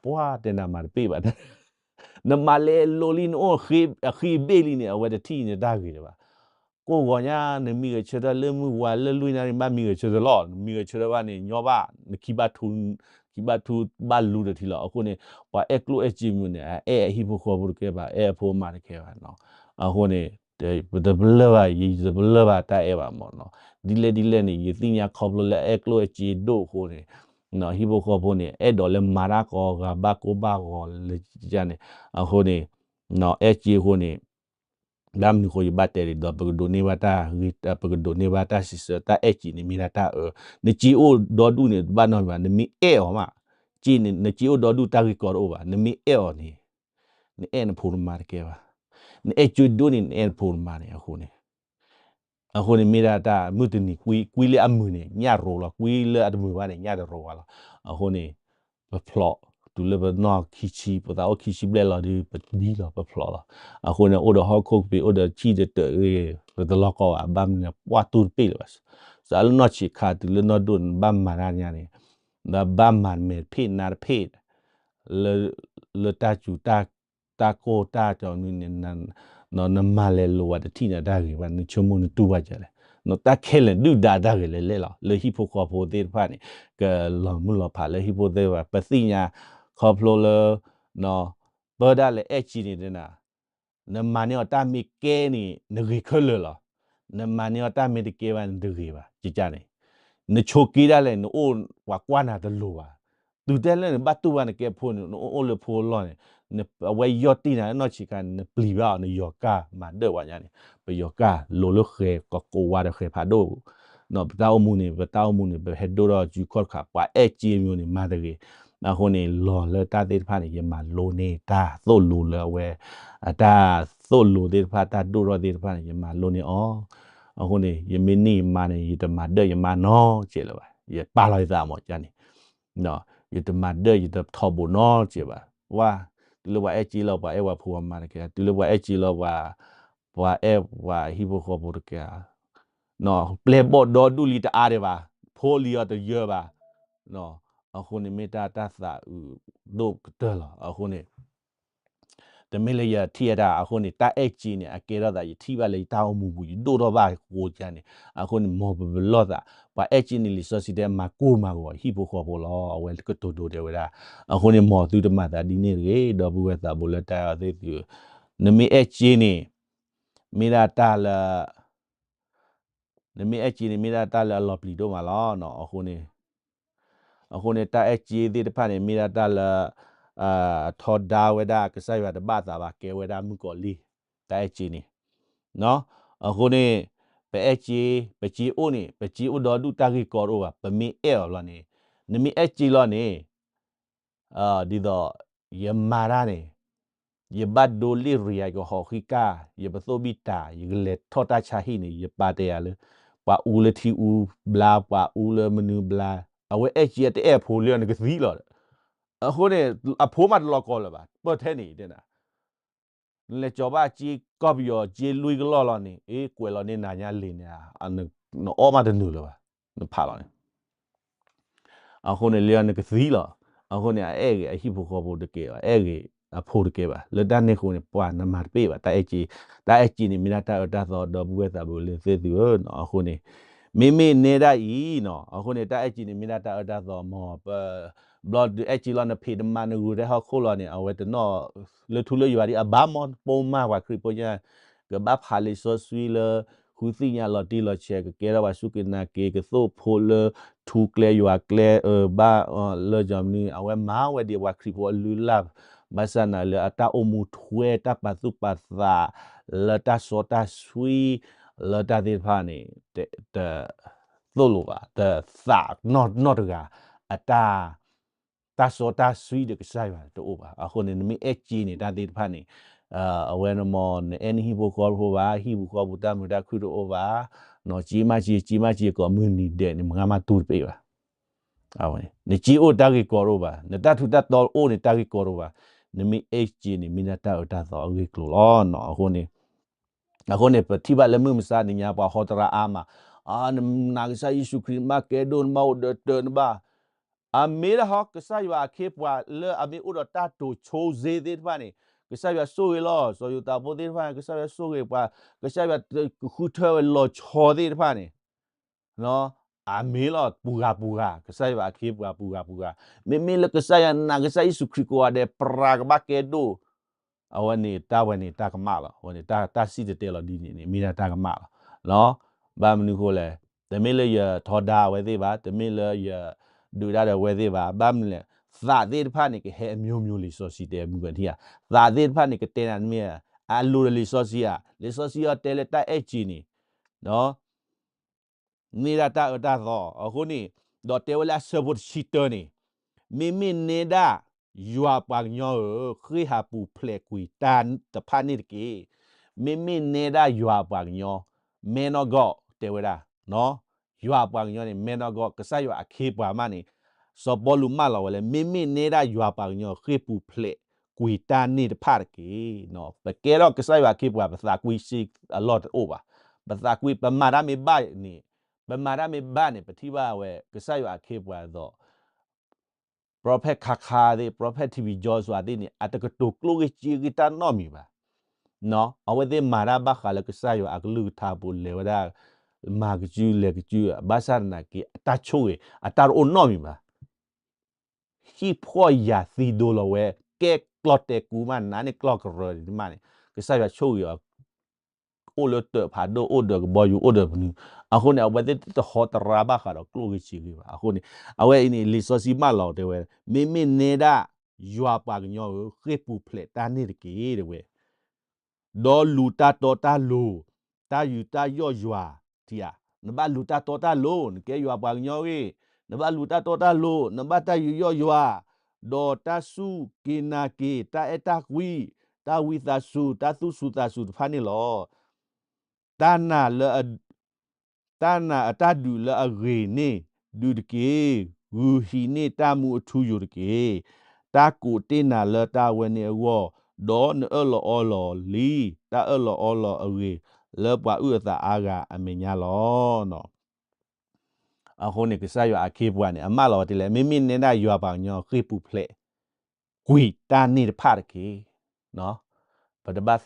ပှၤတဲနၤမၤတပ့ၢ်ဘၣ် နမၤလဲၤလိၤလံ နအိၣ်အဃ့ဘ့ၣ်လံန့ၣ် အဝဲတထံၣ်နတၢ်ဂ့ၤလၢၤဘၣ်. ကိၢ်ဂီၤညါ နမံဂဲၤဆၢထၢၣ်လၢမုၢ်ဝါလၢလွံၢ်နၣ်ရံၣ် ဘၣ်မံဂဲၤဆၢထၢၣ်လီၤ. နမံဂဲၤဆၢထၢၣ်ဘၣ်န့ၣ် ညီဘၣ် နခံဘၣ်ထူ, ခံဘၣ်ထူဘၣ်လူတထံလီၤ. အဃိန့ၣ် ပှၤအဲၣ်ကျိၣ်အဲၣ်စ့မုၢ်န့ၣ် အအဲၣ်အဟံၣ်ဖိဃီဖိတကဲဘၣ်, အဲၣ်အဖိအမါတကဲဘၣ်နီၤ. အဃိန့ၣ် ပတပလၢၢ်ဘၣ်, ယတပလၢၢ်ဘၣ်တၢ်အဲၣ်ဘၣ်မးနီၤ. ဒ်လဲၣ်ဒ်လဲၣ်န့ၣ် ယသ့ၣ်ညါခီဖျိလၢအဲၣ်ကျိၣ်အဲၣ်စ့ဒိၣ်အဃိန့ၣ် ဟံၣ်ဖိဃီဖိန့ၣ် အဲၣ်ဒိးလၢမၤတၢ်ကိးဂၤဘၣ်ကိၢ်ဘၣ်ဂီၤလၢန့ၣ်. အဃိန့ၣ် အဲၣ်စ့အဃိန့ၣ် ဘၣ်မနုၤဃိယဘၣ်တဲဒ်သိး ပကဒိးန့ၢ်ဘၣ်တၢ်ဂ့ၤ, ပကဒိးန့ၢ်ဘၣ်တၢ်စံးဆၢ, တၢ်အဲၣ်စ့န့ၣ်မ့ၢ်ဒၣ်တၢ်အၢ, နစ့အိၣ်ဒီဒူၣ်န့ၣ် တဘၣ်နီတမံၤဘၣ်, နမ့ၢ်အဲၣ်အီၤမး, စ့န့ၣ် နစ့အိၣ်ဒီဒူၣ်တၢ်ဂ့ၢ်ကီတအိၣ်ဘၣ်, နမ့ၢ်အဲၣ်အီၤန့ၣ် နအဲၣ်နဖိနမါတကဲဘၣ်, နအဲၣ်စ့ဒိၣ်န့ၣ် နအဲၣ်နဖိနမါန့ၣ်အဃိန့ၣ် အဃိန့ၣ်မ့ၢ်ဒၣ်တၢ်မုၢ်တနံၤကွံ, ကွံလၢအမုာ်န့ၣ် ညၣ်ရိၤလီၤ, ကွံလၢအတမုာ်ဘၣ်န့ၣ် ညၣ်တရိၤဘၣ်လီၤ. အဃိန့ၣ် ပဖျိး, တုၤလၢပနီၢ်ခံဆံ ပသးအိၣ်ခံဆံဘျဲၣ်လီၤဒီး ပဒံလီၤ ပဖျိးလီၤ. အဃိန့ၣ် အိၣ်ဒီးဟီၣ်ခိၣ်ကပ့ၤ အိၣ်ဒီးထံၣ်ဒီးတၢးဂ့ၤ ပတလီၤကီဘၣ် ဘၣ်မနုၤလဲၣ် ပှၢ်တူၢ်တပ့ၢ်လၢၤဘၣ်. စးလၢနီၢ်ဆံးခါတုၤလၢနီၢ်ဒိၣ်န့ၣ် ဘၣ်မၤတၢ်ညါန့ၣ် ဒီးဘၣ်မၤမဲာ်တဖ့ၣ်နါတဖ့ၣ် လၢတၢ်စူၤ တၢ်ကိၢ်တၢ်ကီမနုၤန့ၣ် နမၤလဲၤလိၤဝဲတထံၣ်န့ၣ်တၢ်ဂ့ၤဘၣ် နဆိကမိၣ်နတူၢ်ဘၣ်ကလဲၣ်. တၢ်ခဲလၢာ်ဒုၣ်ဒါတၢ်ဂ့ၤလဲၣ်လဲၣ်လီၤ လၢဟံၣ်ဖိဃီဖိသ့ၣ်တဖၣ်န့ၣ် ကလီၤမုၢ်လီၤဖးလၢဟံၣ်ဖိသ့ၣ်တဖၣ် ပသ့ၣ်ညါခီဖျိလၢ ပၢဒၣ်လဲာ်အဲၣ်ကၠံန့ၣ် နမၤန့ၢ်အီၤတၢ်မ့ၢ်ကဲန့ၣ် နဂ့ၤခဲလၢာ်လီၤ. နမၤန့ၢ်အီၤတၢ်မ့ၢ်တကဲဘၣ်န့ၣ် တဂ့ၤဘၣ် ကကန့ၣ် နဆိးက့ဒၣ်လဲာ် နအိၣ်ပှၤကွၢ်နၤတလိၤဘၣ်. တုၤတဲလၢနဘၣ်တူၢ်ဘၣ်နကဲဖိန့ၣ် နအိၣ်လၢဖိအလီၢ်န့ၣ် အဝဲယီၢ်တံၢ်နၤလၢနီၢ်ဆံးခါန့ၣ် နပျံၤဘၣ်အီၤ နယီၤကၢ်မၤဒၢၣ်ပှၤညါန့ၣ် ပယီၤကၢ်လိၤလၢဃဲၤကကိးဝါဒီးဃဲၤဖးဒိၣ် ပတၢ်အိၣ်မူန့ၣ် ပတၢ်အိၣ်မူန့ၣ် ပဟဲဒိၣ်ထီၣ်စုခီၣ်တခါ ပှၤအဲၣ်ကၠံမီၤန့ၣ် မၤတဂ့ၤ. အဃိန့ၣ် လီၤလၢတၢ်သ့ၣ်တဖၣ်န့ၣ် ယမၤလိန့ၢ်တၢ်သိၣ်လိလၢအဝဲ အတၢ်သိၣ်လိသ့ၣ်တဖၣ် တၢ်ဒိၣ်ထီၣ်သ့ၣ်တဖၣ်န့ၣ် ယမၤလိန့ၢ်အီၤ. အဃိန့ၣ် ယမ့ၢ်န့ၢ်ယမါန့ၣ် ယတမၤဒၢၣ်ယမါနီတစဲးလၢၤဘၣ်. ယပာ်လီၤယသးမ့ၢ်ကန့ၣ် ယတမၤဒၢၣ်ယတထီဘိးနီတစဲးဘၣ်. ဝါ တုၤလၢပှၤအဲၣ်ကၠံလီၤ ပှၤအဲၣ်ပှၤဖိပှၤမါတကဲ, တုၤလၢပှၤအဲၣ်ကၠံလီၤ ပှၤ ပှၤအဲၣ်ပှၤဟံၣ်ဖိဃီဖိတကဲ, ပျဲၢ်ဘီၣ်ဒီဒူၣ်လံတအါဒံးဘၣ်, ဖိလံၤအီၤတယၢဘၣ်. အဃိန့ၣ်မ့ၢ်တၢ် တၢ်သးအုးဒိၣ်ကတၢၢ်လီၤ. အဃိန့ၣ် တမ့ၢ်လၢယထံၣ်အတၢ် အဃိန့ၣ် တၢ်အဲၣ်ကၠံန့ၣ် အကဲထီၣ်သး ယထံၣ်ဘၣ်လၢယတၢ်အိၣ်မူပူၤ ယဒိၣ်ထီၣ်ဘၣ်ဃိကန့ၣ်, အဃိန့ၣ် မ်ပပလီၢ်သး, ပှၤအဲၣ်ကၠံန့ၣ် လံာ်စီဆှံတဲမၤကိၢ်မၤဂီၤဟံၣ်ဖိဃီဖိလီၤ. အဝဲကတိၤဒိတဲဝဲဒၣ်, အဃိန့ၣ် မ်သုတမၤသးဒ်န့ၣ်တဂ့ၤ, ဒီပုၢ်ဝဲၢ်သးဘိလၢတၢ်အဲၣ်အီၤသ့ၣ်သုဧၢ, နမ့ၢ်အဲၣ်ကၠံန့ၣ် မ့ၢ်ဒၣ်တၢ်လၢ နမ့ၢ်အဲၣ်ကၠံန့ၣ် မ့ၢ်ဒၣ်တၢ်လၢအလီၤပျံၤဒိၣ်မးလီၤ. အဃိန့ၣ် အဃိန့ၣ် တၢ်အဲၣ်ကၠံသ့ၣ်တဖၣ်န့ၣ် မ့ၢ်ဒၣ်တၢ်လၢ ထီဒါဝဲဒၣ်ကစၢ်ယွၤတဘၣ်သးဘၣ် ကဲဝဲဒၣ်မုၣ်ကီၤလံၢ်, တၢ်အဲၣ်ကၠံန့ၣ်. အဃိန့ၣ် ပအဲၣ်ကၠံ, ပကၠံအိၣ်န့ၣ် ပကၠံအိၣ်ဒီဒူၣ်တၢ်ဂ့ၢ်ကီတအိၣ်ဘၣ်, ပမ့ၢ်အဲၣ်အီၤလီၤန့ၣ်, နမ့ၢ်အဲၣ်ကၠံလီၤန့ၣ် ဒ်သိး ယမၤတၢ်န့ၣ် ယဘၣ်ဒိလ့ၣ်ရံၤယၤ ယကဟီၣ်ဃံကၢ် ယပသိၣ်ဘံၣ်တၢ် ယကလဲၤထီၣ်တၢ်ဆါဟံၣ်န့ၣ် ယပာ်တဲယၤလၢ ပှၤအူလၢထံအူဘျါ ပှၤအူလၢမနုၤဘျါ, အဝဲအဲၣ်ကၠံအတအဲၣ်အဖိလၢနကသံလီၤ. အဃိန့ၣ် အဖိမးတလီၤကီလၢၤဘၣ် ပၢၢ်ထဲန့ၣ်တဲနၤ နလဲၤကၠီၤဘၣ်ကၠံကီၢ်ပယီၤ ကၠံလွံၢ်ကလီၢ်လီၤန့ၣ် အ့ ကွဲးလီၤန့ၢ်နၤညါလံၤန့ၣ် နအီၣ်မးတနုာ်လၢၤဘၣ်, နဖးလီၤန့ၣ် အဃိန့ၣ် လၢနကသံလီၤ. အဃိန့ၣ် အအဲၣ်ဂ့ၤအဟံၣ်ဖိဃီဖိတကဲဘၣ်, အဲၣ်ဂ့ၤအဖိတကဲဘၣ်. လၢတၢ်န့ၣ်အဃိန့ၣ် ပှၤနမၤတပ့ၢ်ဘၣ်, တၢ်အဲၣ်ကၠံ, တၢ်အဲၣ်ကၠံန့ၣ် မ့ၢ်ဒၣ်တၢ်အၢတၢ်သီ ဒီပုၢ်ဝဲၢ်သးဘိလၢသ့ၣ်သုဧၢ. အဃိန့ၣ် မ့မ့ၢ်နဲဒၣ်အံၤနီၤ, အဃိန့ၣ် တၢ်အဲၣ်ကၠံန့ၣ် မ့ၢ်ဒၣ်တၢ်အၢတၢ်သီမ့ၢ် ပ ဘျီဒုးအဲၣ်ကၠံလီၤ နဖံးနမၤနဂုာ်တၢ်ဟီၣ်ခိၣ်လီၤန့ၣ် အဝဲတနီၣ်လၢထူလၢယွၤဒ်အဘၣ်မ့ၢ် ပိာ်မၢ်ပှၤခရံာ်ဖိညါ ကဘၣ်ဖးလံာ်စီဆှံလၢ ဃုသ့ၣ်ညါလီၤတံၢ်လီၤဆဲး ကကဲထီၣ်ပှၤစူၢ်က့ၤနာ်က့ၤ ကသိၣ်ဖိလၢ ထူကျဲယွၤကျဲ ဘၣ်လၢယွၤမနုၤ အဝဲမၤဝဲဒ်ပှၤခရံာ်ဖိအလုၢ်အလၢ် ဘၣ်ဆၣ်နာ်လၢအတၢ်အိၣ်မူထွဲ တၢ်ပာ်သူၣ်ပာ်သး လၢတၢ်စီတၢ်ဆှံ လၢတၢ်သ့ၣ်တဖၣ်န့ၣ် တ သိၣ်လိဘၣ် တသးနီၢ်နီၢ်တဂၤ အတၢ် တၢ်စီတၢ်ဆှံဒီးကစၢ်ယွၤတအိၣ်ဘၣ်. အဃိန့ၣ် နမ့ၢ်အဲၣ်ကၠံန့ၣ် တၢ်သ့ၣ်တဖၣ်န့ၣ် အဝဲန့ၣ်မ့ၢ် နအဲၣ်နဟံၣ်ဖိဃီဖိဘၣ်, ဟံၣ်ဖိဃီဖိတၢ်မုာ်တၢ်ခုၣ်တအိၣ်ဘၣ်, နီၢ်ကၠံမးကၠံ ကၠံမးကၠံ ကိးမုၢ်နံၤဒဲးန့ၣ် မ့ၢ်မၤတူၢ်တပ့ၢ်ဘၣ်. နကၠံအိၣ်တၢ်ဂ့ၢ်ကီတအိၣ်ဘၣ်, နတၢ်ထူးတၢ်တီၤအိၣ်န့ၣ် တၢ်ဂ့ၢ်ကီတအိၣ်ဘၣ်, နမ့ၢ်အဲၣ်ကၠံန့ၣ် မ့ၢ်ဒၣ်တၢ်အၢတၢ်သီအဂ့ၢ်ကျိၤလီၤ. အဃိန့ၣ် အဃိန့ၣ် ပထံၣ်ဘၣ်လၢမုၢ်မဆါတနံၤညါ ပှၤဟီတရါအါမး, နနာ်ကစၢ်ယ့ၣ်ၡူးခရံာ် နဘၣ်ကဲဒိၣ် နဘၣ်အိၣ်ဒီးတၢ်နဘၣ် အမ့ၢ်ဒၣ်ဟီ ကစၢ်ယွၤအခ့အပှၤလၢအမ့ၢ်အိၣ်ဒီးတၢ်တိာ်ဆိစ့သ့ၣ်တဖၣ်န့ၣ် ကစၢ်ယွၤဆိၣ်ဂ့ၤလီၤ. စီၤယိၤသးဖိသ့ၣ်တဖၣ်န့ၣ် ကစၢ်ယွၤဆိၣ်ဂ့ၤပှၤ, ကစၢ်ယွၤကဃုထၢဝဲလီၤဆီသ့ၣ်တဖၣ်န့ၣ် အမ့ၢ်လီၤ ပူၤဂၤပူၤဂၤ, ကစၢ်ယွၤအခ့အပှၤပူၤဂၤပူၤဂၤ, မ့မ့ၢ်လၢကစၢ်ယွၤနာ်ကစၢ်ယ့ၣ်ၡူးခရံာ်ကိးဂၤဒဲး ပြးကဘၣ်ကဲဒိၣ် အဝဲန့ၣ် တၢ်ဝဲန့ၣ် တၢ်ကမၣ်လီၤ. အဝဲန့ၣ် တၢ်စံၣ်တဲၤတဲလီၤဒ်န့ၣ်န့ၣ် မ့ၢ်ဒၣ်တၢ်ကမၣ်လီၤ. ဘၣ်မနုၤအဃိလဲၣ်, တမ့ၢ်လၢယထီဒါအဝဲသ့ၣ်ဘၣ်, တမ့ၢ်လၢယဒုးတၢ်ဒီးအဝဲသ့ၣ်ဘၣ်. ဘၣ်မနုၤလဲၣ်, သးသ့ၣ်တဖၣ်န့ၣ် ကဟဲအမျိုးမျိုး လံာ်စီဆှံတဲမုၢ်ကထံၣ်ဧါ, သးသ့ၣ်တဖၣ်န့ၣ် ကတဲနၤတမ့ၢ် အလိၤဒီးလံာ်စီဆှံဧါ, လံာ်စီဆှံအီၤတဲလၢတၢ်အဲၣ်ကၠံန့ၣ် မ့ၢ်ဒၣ်တၢ်အၢတၢ်သီအဃိန့ၣ်, ဒီးတဲဝဲလၢအဆၢဖိတဆံတၢန့ၣ်, မ့မ့ၢ်နဲဒၣ် ယွၤအပှၤကညီဧၢ, ဃ့ၢ်ဟးပူၤဖျဲးကွံာ်တၢ်တဖၣ်န့ၣ်တက့ၢ်. မ့မ့ၢ်နဲဒၣ်ယွၤအပှၤကညီ, man of God တဲဝဲဒၣ်, ယွၤအပှၤကညီန့ၣ် man of God ကစၢ်ယွၤအခ့အပှၤမးန့ၣ်, စီၤပီလူးမၢလီၤဝဲလၢ မ့မ့ၢ်နဲဒၣ်ယွၤပှၤကညီ ဃ့ၢ်ပူၤဖျဲးကွံာ်တၢ်န့ၣ်တဖၣ်တက့ၢ်. ပကဲထီၣ်ကစၢ်ယွၤအခ့အပှၤ ပသးကွံစ့အလီၢ်တအိၣ်ဘၣ်. ပသးကွံ ပမၤတၢ်မ့ၢ်ဘၣ်န့ၣ်, ပမၤတၢ်မ့ၢ်ဘၣ်န့ၣ် ပထံၣ်ဘၣ်ဝဲကစၢ်ယွၤအခ့အပှၤအသိး prophet ခါခါသ့ၣ် prophet ထံဝံၤ ကၠီ စွၤသ့ၣ်န့ၣ် အတကတိၤကျိၣ်ဂ့ၢ်စ့ဂ့ၢ်တၢ်နီတမံၤဘၣ်. အဝဲသ့ၣ်မၤတၢ်ဘၣ်ဃးလၢကစၢ်ယွၤအကလုၢ်ကထါပူၤ လဲၤဝဲဒၣ် မၤကစုလဲၤကစု ဘၣ်ဆၣ်သနာ်က့ အတၢ်ဆိၣ်ဂ့ၤ အတၢ်တအိၣ်နီတမံၤဘၣ်. ဟံၣ်ဖှီၣ်ယာ်သံဒိလီၤဝဲ ကဲကျီတဲာ်ကူမး နးန့ၢ်ကျီၢ်ကရၢန့ၣ်မးန့ၣ် ကစၢ်ယွၤဆိၣ်ဂ့ၤအီၤ အိၣ်လၢတၢးဖးဒိၣ် အိၣ်ဒီးကဘီယူၤ အိၣ်ဒီးပနူၤ, အဃိန့ၣ် အဝဲသ့ၣ်တဟီတရါဘၣ်ဃးဒီးကျိၣ်ဂ့ၢ်စ့ဂ့ၢ်ဘၣ်. အဃိန့ၣ် အဝဲအံၤန့ၣ် လံာ်စီဆှံမၢလီၤတဲဝဲ မ့မ့ၢ်နဲဒၣ် ယွၤပှၤကညီဧၢ, ဃ့ၢ်ပူၤဖျဲးတၢ်န့ၣ်တက့ၢ် တဲဝဲ ဒီးလူၤတၢ်တီတၢ်လိၤ, တၢ်ယူးတၢ်ယီၣ်ယွၤ, ထံဧါ, နဘၣ်လူၤတၢ်တီတၢ်လိၤ, နကဲယွၤပှၤကညီဂ့ၢ်, နဘၣ်လူၤတၢ်တီတၢ်လိၤ, နဘၣ်တၢ်ယူးယီၣ်ယွၤ, ဒီးတၢ်စူၢ်က့ၤနာ်က့ၤ တၢ်အဲၣ်တၢ်ကွံ, တၢ်ဝံသးစူၤ, တၢ်သူၣ်စူၤသးစူၤတဖၣ်န့ၣ်လီၤ. တၢ်နာ်လၢအ တၢ်နာ်အတၢ်ဒုးလၢအဂ့ၤန့ၣ် ဒုးတက့ၢ်. ဂုာ်ဟံးန့ၢ်တၢ်မူအထူယိာ်တက့ၢ်. တၢ်ကိးတ့ၢ်နၤလၢတၢ်ဝဲန့ၣ်အဂီၢ်, ဒီးနအၢၣ်လီၤအီလီၤလံ တၢ်အၢၣ်လီၤအီလီၤအဂ့ၤ လၢပှၤအုၣ်အသးအါဂၤအမဲာ်ညါလီၤ. အဃိန့ၣ် ကစၢ်ယွၤအခ့အပှၤန့ၣ် အမၢလီၤဝဲဒ်လဲၣ်, မ့မ့ၢ်နဲဒၣ်ယွၤပှၤကညီဃ့ၢ်ပူၤဖျဲး ကွံာ်တၢ်န့ၣ်တဖၣ်တက့ၢ်. ပတဘၣ်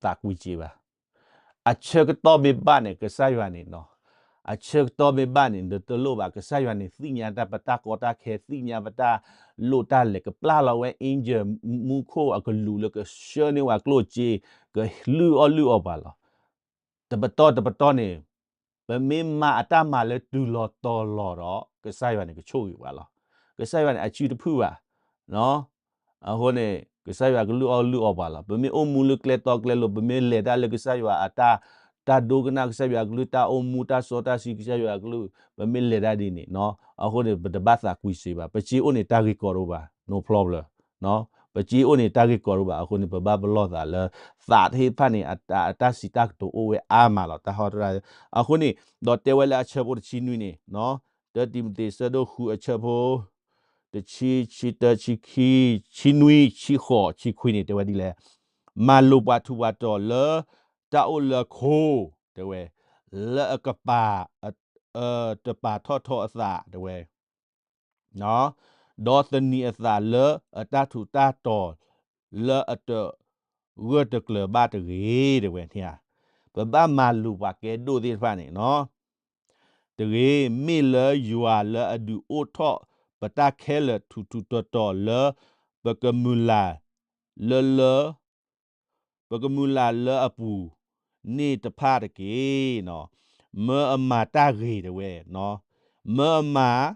သးကွံစ့ဘၣ်. အဆၢကတီၢ်မ့ၢ်ဘၣ်န့ၣ် ကစၢ်ယွၤန့ၣ် အဆၢကတီၢ်မ့ၢ်ဘၣ်န့ၣ် နတလိၣ်ဘၣ်, ကစၢ်ယွၤန့ၣ် သ့ၣ်ညါတၢ်ပတၢ်ကီတၢ်ခဲ, သ့ၣ်ညါပတၢ်လိၣ်တၢ်လဲၤ, ကပျၢ်လီၤဝဲ angel မူခိၣ်အကလူးလၢကဆှၢန့ၢ်ဝဲကျိၣ်စ့, ကလုၢ်အီၣ်လုၢ်အီပှၤလီၤ. တပတီၢ်တပတီၢ်န့ၣ် ပမ့ၢ်မၤအတၢ်မၤလၢတုၤလီၤတီၤလီၤဒီး ကစၢ်ယွၤန့ၣ် ကဆိၣ်ဂ့ၤပှၤလီၤ. ကစၢ်ယွၤန့ၣ် အစုတဖုၣ်ဘၣ်. အဃိန့ၣ် ကစၢ်ယွၤကလုၢ်အီၣ်လုၢ်အီပှၤလီၤ. ပမ့ၢ်အိၣ်မူလၢကျဲတီကျဲလိၤ, ပမ့ၢ်လဲၤတၢ်လၢကစၢ်ယွၤအတၢ်, တၢ်ဒိကနၣ်ကစၢ်ယွၤအကလုၢ်, တၢ်အိၣ်မူတၢ်စီတၢ်ဆှံကစၢ်ယွၤအကလုၢ်, ပမ့ၢ်လဲၤတၢ်ဒ်န့ၣ်, အဃိန့ၣ် ပတဘၣ်သးကွံစ့ဘၣ်. ပစ့အိၣ်န့ၣ် တၢ်ဂ့ၢ်ကီတအိၣ်ဘၣ်, no problem. ပစ့အိၣ်န့ၣ် တၢ်ဂ့ၢ်ကီတအိၣ်ဘၣ်. အဃိန့ၣ် ပဘၣ်ပလီၢ်သးလၢ သးသ့ၣ်တဖၣ်န့ၣ် အတၢ်စံးတၢ်ကတိၤအိၣ်ဝဲအါမးလီၤ. တၢ်ဟီတရၣ်, အဃိန့ၣ် ဒီးတဲဝဲလၢအဆၢဖိတဆံနွံန့ၣ်, တၢတံၤမသ့း ဆၢဒိၣ်ဃု အဆၢဖိ တဆံ, ဆံတၢ, ဆံခံ, ဆံနွံ, ဆံဃိး, ဆံခွံန့ၣ် တဲဝဲဒ်လဲၣ်, မၤလိာ်ပှၤထူးပှၤတီၤလၢတၢ်အိၣ်လၢခိ, တဲဝဲ, လၢအကပၤ, တပၤထီၣ်ထီအသး, တဲဝဲ ဒီးသန့ၤအသးလၢအတၢ်ထူးတၢ်တီၤလၢအတဂၢၢ်တကျၢၤဘၣ်တဂ့ၤ, တဲဝဲန့ၣ်ဧါ. ပဘၣ်မၤလိာ်ပှၤကဲဒိၣ်သ့ၣ်တဖၣ်န့ၣ် တဂ့ၤ, မ့ၢ်လၢယွၤလၢအဒုးအိၣ်ထီၣ်ပတၢ်ခဲလၢာ်ထူးထူးတီၤတီၤလၢ ပကမုၢ်လၢ်လၢလၢ ပကမုၢ်လၢ်လၢအပူၤန့ၣ်တဖၣ်တက့ၢ်. မၢအမၤတၢ်ဂ့ၤ တဲဝဲ, မၢအမၤ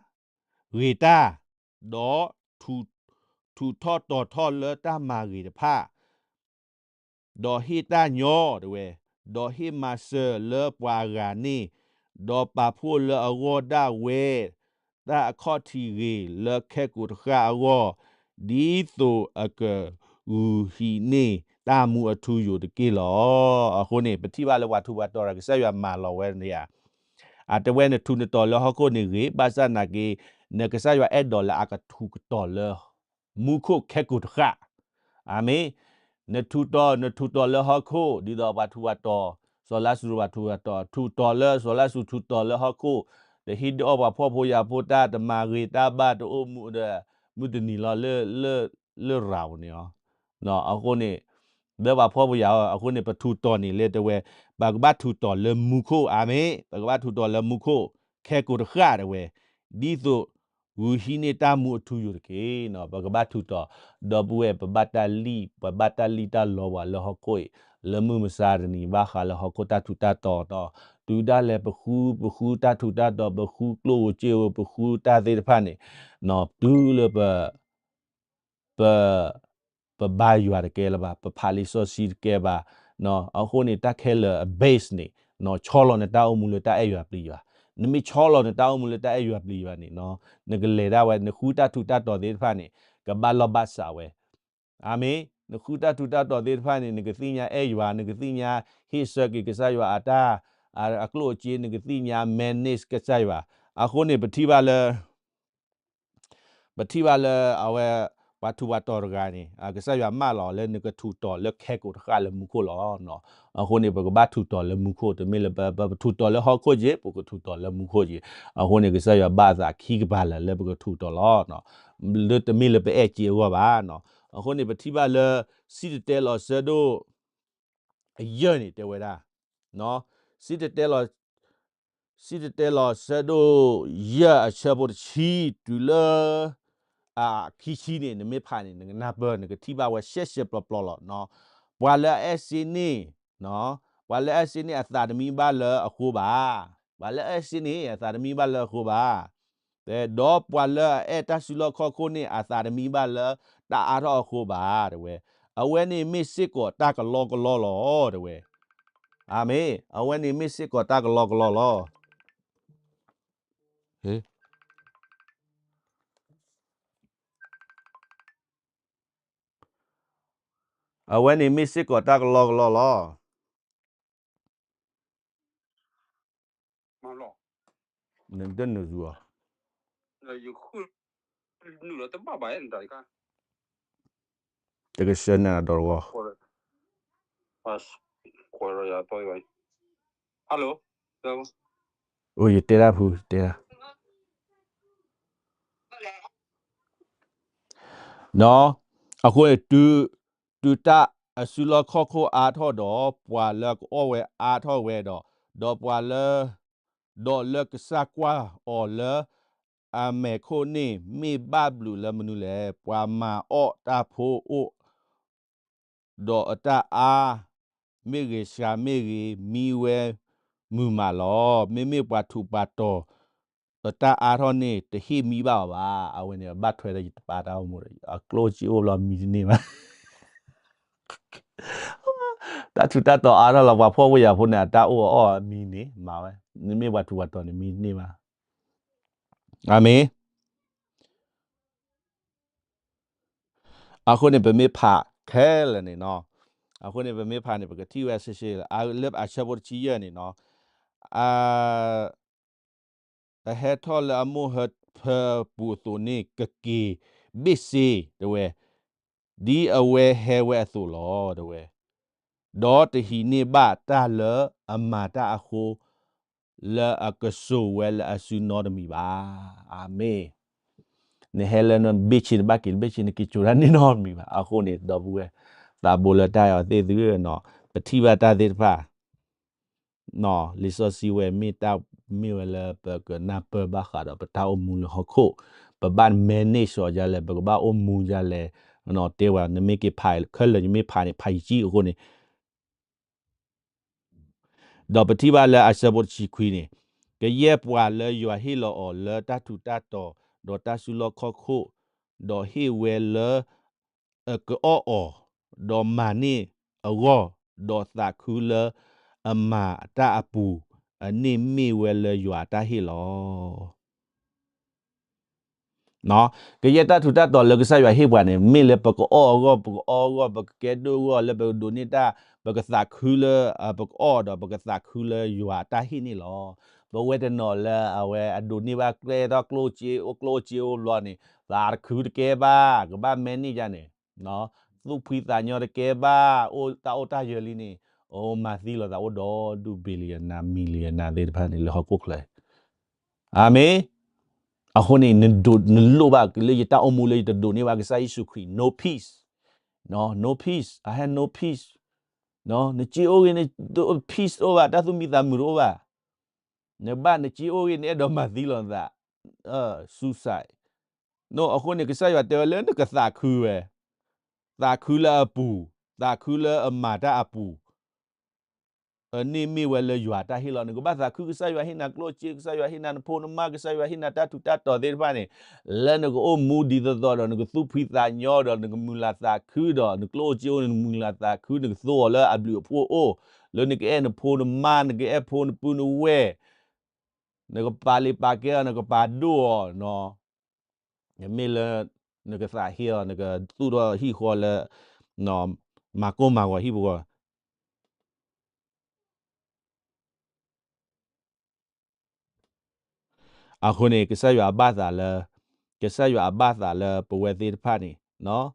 ဂ့ၤတၢ်, ဒီး ထူးထီၣ်တီၤထီၣ်လၢတၢ်မၤဂ့ၤတဖၣ် ဒီးဟ့ၣ်တၢ်ညီ တဲဝဲ, ဒီးဟ့ၣ်မၤစၢၤလၢပှၤအဂၤန့ၣ်, ဒီးပာ်ဖှိၣ်လၢအဂီၢ်ဒၣ်ဝဲ တၢ်အခီၣ်ထံးဂ့ၤလၢခဲကိာ်တဃၣ်အဂီၢ်, ဒ်သိးအကဂုာ်ဟံးန့ၢ်တၢ်မူအထူယိာ်တက့ၢ်လီၤ. အဃိန့ၣ် ပထံၣ်ဘၣ်လၢပှၤထူးပှၤတီၤဒီး ကစၢ်ယွၤမၤလီၤဝဲန့ၣ်ဧါ. အတဲဝဲနထူးနတီၤလၢဟီၣ်ခိၣ်န့ၣ်ဂ့ၤ, ဘၣ်ဆၣ်သနာ်က့ နကစၢ်ယွၤအဲၣ်ဒိးလၢအကထူးကတီၤလၢ မူခိၣ်ခဲကိာ်တဃၣ်. အၤမ့ၣ်. နထူးတီၤ, နထူးတီၤလၢဟီၣ်ခိၣ် ဒ်သိးပှၤထူးပှၤတီၤ, စီၤလါစရူးပှၤထူးပှၤတီၤ, ထူးတီၤလၢ စီၤလါစရူးထူးတီၤလၢဟီၣ်ခိၣ်, တဟ့ၣ်ဒုးအီၣ်ပှၤဖှီၣ်ဖိယာ်ဖိတၢ်, တမၤဂ့ၤတၢ်ဘၣ်, တအိၣ်မူဒီး မုၢ်တနံၤလီၤ လၢရၤပူၤန့ၣ်လီၤ. အဃိန့ၣ် လၢပှၤဖှီၣ်ဖိယာ်အီၤ အဃိန့ၣ် ပထူးတီၤန့ၣ်လၢတဲဝဲ, ပကဘၣ်ထူးတီၤလၢမူခိၣ်, အၤမ့ၣ်, ပကဘၣ်ထူးတီၤလၢမူခိၣ် ခဲကိာ်တဃၣ် တဲဝဲ, ဒ်သိး ဂုာ်ဟံးန့ၢ်တၢ်မူအထူယိာ်တက့ၢ်. ပကဘၣ်ထူးတီၤ, ဒီပုၢ်ဝဲၢ် ပဘၣ်တၢ်လံၣ်, ပဘၣ်တၢ်လံၣ်တၢ်လီပှၤလၢဟီၣ်ခိၣ်အံၤ, လၢမုၢ်မဆါတနံၤ ဘၣ်ဃးလၢဟီၣ်ခိၣ်တၢ်ထူးတၢ်တီၤဒီး တုၤဒၣ်လဲာ်ပဃု, ပဃုတၢ်ထူးတၢ်တီၤ, ပဃုကျိၣ်ဧိၤစ့ဧိၤ, ပဃုတၢ်သ့ၣ်တဖၣ်န့ၣ်, တုၤလၢပ ပ ပဘါယွၤတကဲလၢၤဘၣ်, ပဖးလံာ်စီဆှံတကဲဘၣ်. အဃိန့ၣ် တၢ်ခဲလၢာ်အ base န့ၣ် ဆီလီၤနတၢ်အိၣ်မူလၢတၢ်အဲၣ်ယွၤပျံၤယွၤ. နမ့ၢ်ဆီလီၤနတၢ်အိၣ်မူလၢတၢ်အဲၣ်ယွၤပျံၤယွၤန့ၣ်, နကလဲၤဒၣ်ဝဲ နဃုတၢ်ထူးတၢ်တီၤသ့ၣ်တဖၣ်န့ၣ် ကဘၣ်လီၢ်ဘၣ်စးဝဲ. အၤမ့ၣ်. နဃုတၢ်ထူးတၢ်တီၤသ့ၣ်တဖၣ်န့ၣ် နကသ့ၣ်ညါအဲၣ်ယွၤ, နကသ့ၣ်ညါဟ့ၣ်ဆၢက့ၤကစၢ်ယွၤအတၢ်, အကျိၣ်အစ့, နကသ့ၣ်ညါ manage ကစၢ်ယွၤ. အဃိန့ၣ် ပထံၣ်ဘၣ်လၢ ပထံၣ်ဘၣ်လၢအဝဲ ပှၤထူးပှၤတီၤတဂၤန့ၣ် ကစၢ်ယွၤမၢလီၤလၢနကထူးတီၤလၢခဲကိာ်တဃၣ်လၢမူခိၣ်လီၤ. အဃိန့ၣ် ပကဘၣ်ထူးတီၤလၢမူခိၣ် တမ့ၢ်လၢပ ပထူးတီၤလၢဟီၣ်ခိၣ်က့ၤ ပကထူးတီၤလၢမူခိၣ်က့ၤ. အဃိန့ၣ် ကစၢ်ယွၤဘၣ်သးခံကပၤလၢာ်လၢပကထူးတီၤလီၤ. လၢတမ့ၢ်လၢပအဲၣ်က့ၤအဂီၢ်ဘၣ်. အဃိန့ၣ် ပထံၣ်ဘၣ်လၢ စံၣ်တဲၤတဲလီၤဆၢဒိၣ် ယဲၢ်န့ၣ်တဲဝဲဒၣ်, စံၣ်တဲၤတဲလီၤ စံၣ်တဲၤတဲလီၤဆၢဒိၣ်ယဲၢ်အဆၢဖိတဆံ တုၤလၢ အခံဆံန့ၣ် နမ့ၢ်ဖးန့ၣ် နကနၢ်ပၢၢ် နကထံၣ်ဘၣ်ဝဲရှဲရှဲပျီပျီလီၤ. ပှၤလၢအအဲၣ်စ့န့ၣ် ပှၤလၢအအဲၣ်စ့န့ၣ်အသးတမံဘၣ်လၢအဃိဘၣ်. ပှၤလၢအအဲၣ်စ့န့ၣ် အသးတမံဘၣ်လၢအဃိဘၣ်. ဒီးပှၤလၢအအဲၣ်တၢ်စုလီၢ်ခီၣ်ခိၣ်န့ၣ် အသးတမံဘၣ်လၢတၢ်အါထီၣ်အဃိဘၣ် တဲဝဲ. အဝဲန့ၣ်မ့ၢ်စ့ၢ်ကီးတၢ်ကလီကလီလီၤ တဲဝဲ. အၤမ့ၣ်. အဝဲန့ၣ်မ့ၢ်စ့ၢ်ကီးတၢ်ကလီကလီလီၤ. အဝဲန့ၣ်မ့ၢ်စ့ၢ်ကီးတၢ်ကလီကလီလီၤ. နဒၢနုာ်စူၤအီၤ, တကဆှၢနၤဒီးတဝီ, အိၣ်ယတဲတၢ်ဖုတဲတၢ် အဃိန့ၣ် တုၤတၢ်အစုလီၢ်ခီၣ်ခိၣ်အါထီၣ်ဒီး ပှၤလၢကအီၣ်ဝဲအါထီၣ်ဝဲဒီး, ဒီးပှၤလၢ, ဒီးလၢကစၢ်ကွၢ်အီၤလၢအမဲာ်ခိၣ်န့ၣ် မ့ၢ်ဘၣ်ဘျုးလၢမနုၤလဲၣ်. ပှၤမၤအီၣ်တၢ်ဖိအိၣ် ဒီးအတၢ်အါမ့ၢ်ဂ့ၤ စှၤမ့ၢ်ဂ့ၤ မံဝဲမုာ်မးလီၤ. မ့မ့ၢ်ပှၤထူးပှၤတီၤ အတၢ်အါထီၣ်န့ၣ် တဟ့ၣ်မံဘၣ်အီၤဘၣ်. အဝဲန့ၣ် ဘၣ်ထွဲဒီးယတပာ်တၢ်အိၣ်မူဒီး အကျိၣ်စ့အိၣ်ဘျီမံတန့ၢ်ဘၣ်. တၢ်ထူးတၢ်တီၤအါထီၣ်လီၤ ပှၤဖှီၣ်ဖိယာ်ဖိန့ၣ် အတၢ်အိၣ်အီၣ်အမံန့ၣ် မၤဝဲ, မ့မ့ၢ်ပှၤထူးပှၤတီၤန့ၣ် မံတန့ၢ်ဘၣ်. အၤမ့ၣ်. အဃိန့ၣ် ပမ့ၢ်ဖးခဲလၢာ်န့ၣ်နီၤ, အဃိန့ၣ် ပမ့ၢ်ဖးန့ၣ် ပကထံၣ်ဝဲရှဲရှဲလီၤ. လၢအဆၢဖိတဆံယဲၢ်န့ၣ်နီၤ, အဟဲထီၣ်လၢအမိၢ်ဟၢဖၢပူၤအသိးန့ၣ် ကက့ၤဘ့ၣ်စ့ တဲဝဲ, ဒ်အဝဲဟဲဝဲအသိးလီၤ တဲဝဲ, ဒီးတဟံးန့ၢ်ဘၣ်တၢ်လၢအမၤတၢ်အဃိ လၢအကစိာ်ဝဲလၢအစုနီတမံၤဘၣ်. အၤမ့ၣ်. နဟဲလၢနဘ့ၣ်ဆ့ နဘၣ်က့ၤလၢဘ့ၣ်ဆ့ နက့ၤစိာ်တၢ်န့ၣ်နီတမံၤဘၣ်. အဃိန့ၣ် ဒီပုၢ်ဝဲၢ် သးဘိလၢတၢ်အဲၣ်အီၤသ့ၣ်သုဧၢနီၤ, ပထံၣ်ဘၣ်တၢ်သ့ၣ်တဖၣ် လံာ်စီဆှံဝဲ မ့ၢ်တၢ်မ့ၢ်ဝဲလၢပကနၢ်ပၢၢ်ဘၣ်ဃးဒီးပတၢ်အိၣ်မူလၢဟီၣ်ခိၣ်, ပဘၣ် manage အီၤဒ်လဲၣ်, ပကဘၣ်အိၣ်မူဒ်လဲၣ်, တဲဝဲ နမ့ၢ်က့ၤဖးခဲလၢာ် ယမ့ၢ်ဖးန့ၣ် ဖးယံာ်ကံအဃိန့ၣ် ဒီးပထံၣ်ဘၣ်လၢအဆၢဖိတဆံခွံန့ၣ်, ကယဲၢ်ပှၤလၢယွၤဟ့ၣ်လီၤအီၤလၢတၢ်ထူးတၢ်တီၤ ဒီးတၢ်စုလီၢ်ခီၣ်ခိၣ်, ဒီးဟ့ၣ်ဝဲလၢ အကအီၣ်အီၤ, ဒီးမၤန့ၢ်အဂီၢ်, ဒီးသးခုလၢအမၤတၢ်အပူၤ, အန့ၣ်မ့ၢ်ဝဲလၢယွၤအတၢ်ဟ့ၣ်လီၤ. ကယဲၢ်တၢ်ထူးတၢ်တီၤလၢကစၢ်ယွၤဟ့ၣ်ပှၤန့ၣ် မ့ၢ်လၢပကအီၣ်အဂီၢ်, ပကအီအဂီၢ်, ပကကဲဒိၣ်အဂီၢ်, လၢပကဒိးန့ၢ်တၢ်, ပကသးခုလၢ, ပကအီၣ်ဒီး ပကသးခုလၢယွၤအတၢ်ဟ့ၣ်န့ၣ်လီၤ. ပဝဲတနီၤလၢအဝဲအဒိးန့ၢ်ဘၣ်ကျဲထီၣ်ကျိၣ်စ့အိၣ်ကျိၣ်စ့အိၣ်ဘျီန့ၣ် သးတခုတကဲဘၣ်, ကဘၣ် manage န့ၣ်, သူၣ်ဖှံသးညီတကဲဘၣ်, အိၣ်တၢ်အိၣ်တၢ်ယၢၤလံန့ၣ်, အိၣ်မၤသံလီၤသးအိၣ်ဒီဒူၣ် billionaire millionaire သ့ၣ်တဖၣ်န့ၣ် လၢဟီၣ်ခိၣ်ချၢ အၤမ့ၣ်. အဃိန့ၣ် နလိၣ်ဘၣ်လၢယတၢ်အိၣ်မူလၢယတဒိးန့ၢ်ဘၣ်ကစၢ်ယ့ၣ်ၡူးခရံာ် no peace, no peace, I have no peace, နစ့အိၣ်ဂ့ၤ peace တအိၣ်ဘၣ်, တၢ်သူၣ်မံသးမုာ်တအိၣ်ဘၣ်, နဘၣ်နစ့အိၣ်ဂ့ၤ နအဲၣ်ဒိးမၤသံလီၤနသး, suicide. အဃိန့ၣ် ကစၢ်ယွၤတဲဝဲလၢနကသးခုဝဲ, သးခုလၢအပူၤ, သးခုလၢအမၤတၢ်အပူၤ အန့ၣ်မ့ၢ်ဝဲလၢယွၤတၢ်ဟ့ၣ်လီၤ. နကဘၣ်သးခု ကစၢ်ယွၤဟ့ၣ်နၤကျိၣ်စ့, ကစၢ်ယွၤဟ့ၣ်နၤနဖိနမါ, ကစၢ်ယွၤဟ့ၣ်နၤတၢ်ထူးတၢ်တီၤသ့ၣ်တဖၣ်န့ၣ်, လၢနကအိၣ်မူဒ်သိးသိးဒီး နကသူၣ်ဖှံသးညီဒီး နကမုာ်လၤသးခုဒီး နကျိၣ်စ့အိၣ် နကမုာ်လၤသးခု နကသိအီၤလၢအဘျုးအဖှိၣ်အိၣ်, လၢနကအဲၣ်နဖိနမါ, နကအဲၣ်ဖိနပုၢ်နဝဲၢ်, နကပာ်လံာ်ပာ်ကဲအီၤ, နကပာ်ဒိၣ်အီၤ, နမ့ၢ်လၢ နကသးဟ့အီၤ, နကသူၣ်ထီၣ်ဟံၣ်ဃီလၢ မၤကိၢ်မၤဂီၤဟံၣ်ပဂီၢ်. အဃိန့ၣ် ကစၢ်ယွၤဘၣ်သးလၢ ကစၢ်ယွၤအဘၣ်သးလၢပဝဲသ့ၣ်တဖၣ်န့ၣ်,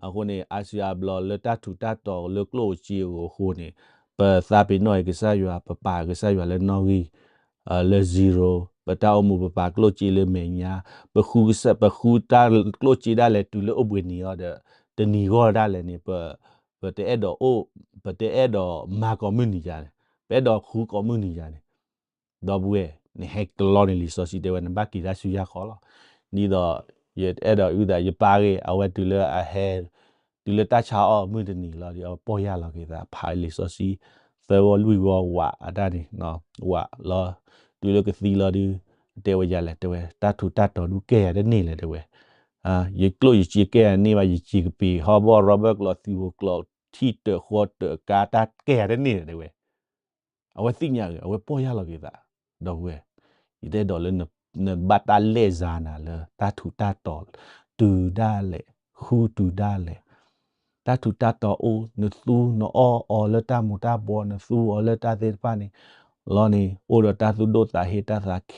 အဃိန့ၣ် အါစုအါဘျီလၢတၢ်ထူးတၢ်တီၤလၢကျိၣ်စ့အဂီၢ်အဃိန့ၣ်, ပသးပ့ၤနီၣ်အံၤကစၢ်ယွၤ ပပာ်ကစၢ်ယွၤလၢနီၣ်ဂံၢ် လၢ zero, ပတၢ်အိၣ်မူပပာ်ကျိၣ်စ့လၢမဲာ်ညါ, ပဃုကစၢ် ပဃုတၢ်ကျိၣ်စ့ဒၣ်လဲာ်တုၤလၢအိၣ်ဘှံးနံၤအံၤဒီး တနံၤဂီၢ်ဒၣ်လဲာ်န့ၣ် ပ ပတအဲၣ်ဒိးအိၣ်, ပတအဲၣ်ဒိးမၤကိးမုၢ်နံၤယၤန့ၣ်, ပအဲၣ်ဒိးဃုကိးမုၢ်နံၤယၤန့ၣ်, ဒီပုၢ်ဝဲၢ်, နဟဲကလီန့ၣ် လံာ်စီဆှံတဲဝဲ နဘၣ်က့ၤတၢ်ဆူယၢ်ဃီလီၤ. ဒ်သိး ယအဲၣ်ဒိးအုၣ်သး ယပၢ်ဂ့ၢ် အဝဲတုၤလၢအဟဲ တုၤလၢတၢ်ဆါအီၣ်မုၢ်တနံၤလီၤဒီး အဝဲပီၢ်ယၢ်လီၤက့ၤသး ဖးလံာ်စီဆှံ သၢဝီလွံၢ်ဝီဝးအတၢ်န့ၣ်, ဝးလီၤ, တုၤလၢကသံလီၤဒုး တဲဝဲယၤလဲၣ် တဲဝဲ တၢ်ထူးတၢ်တီၤဒုးကဲယၤတန့ၢ်လဲၣ် တဲဝဲ ယကျိၣ်ယစ့ကဲယၤန့ၢ်ဘၣ် ယစံးကပ့ၤ ဟီၣ်ဘီၣ် ရီဘၢၣ်ကျိး သုးခိၣ်ကျိး ထံၣ်တၢၣ်ဃီတၢၣ်ကါ တၢ်ကဲယၤတန့ၢ်လဲၣ် တဲဝဲ. အဝဲသ့ၣ်ညါဂ့ၤ အဝဲပီၢ်ယၢ်လီၤက့ၤသး, ဒီပုၢ်ဝဲၢ်, ယတအဲၣ်ဒိးလၢ နဘၣ်တၢ်လဲၤစါနၤလၢ တၢ်ထူးတၢ်တီၤ တုၤဒၣ်လဲာ် ဃုတုၤဒၣ်လဲာ် တၢ်ထူးတၢ်တီၤအိၣ် နသူနအီၣ်အီၤလၢတၢ်မူၤတၢ်ဘှီး နသူအီၤလၢတၢ်သ့ၣ်တဖၣ်န့ၣ် လီၤန့ၣ် အိၣ်ဒီးတၢ်သူၣ်ဒိၣ်သးဟ့တၢ်သးခ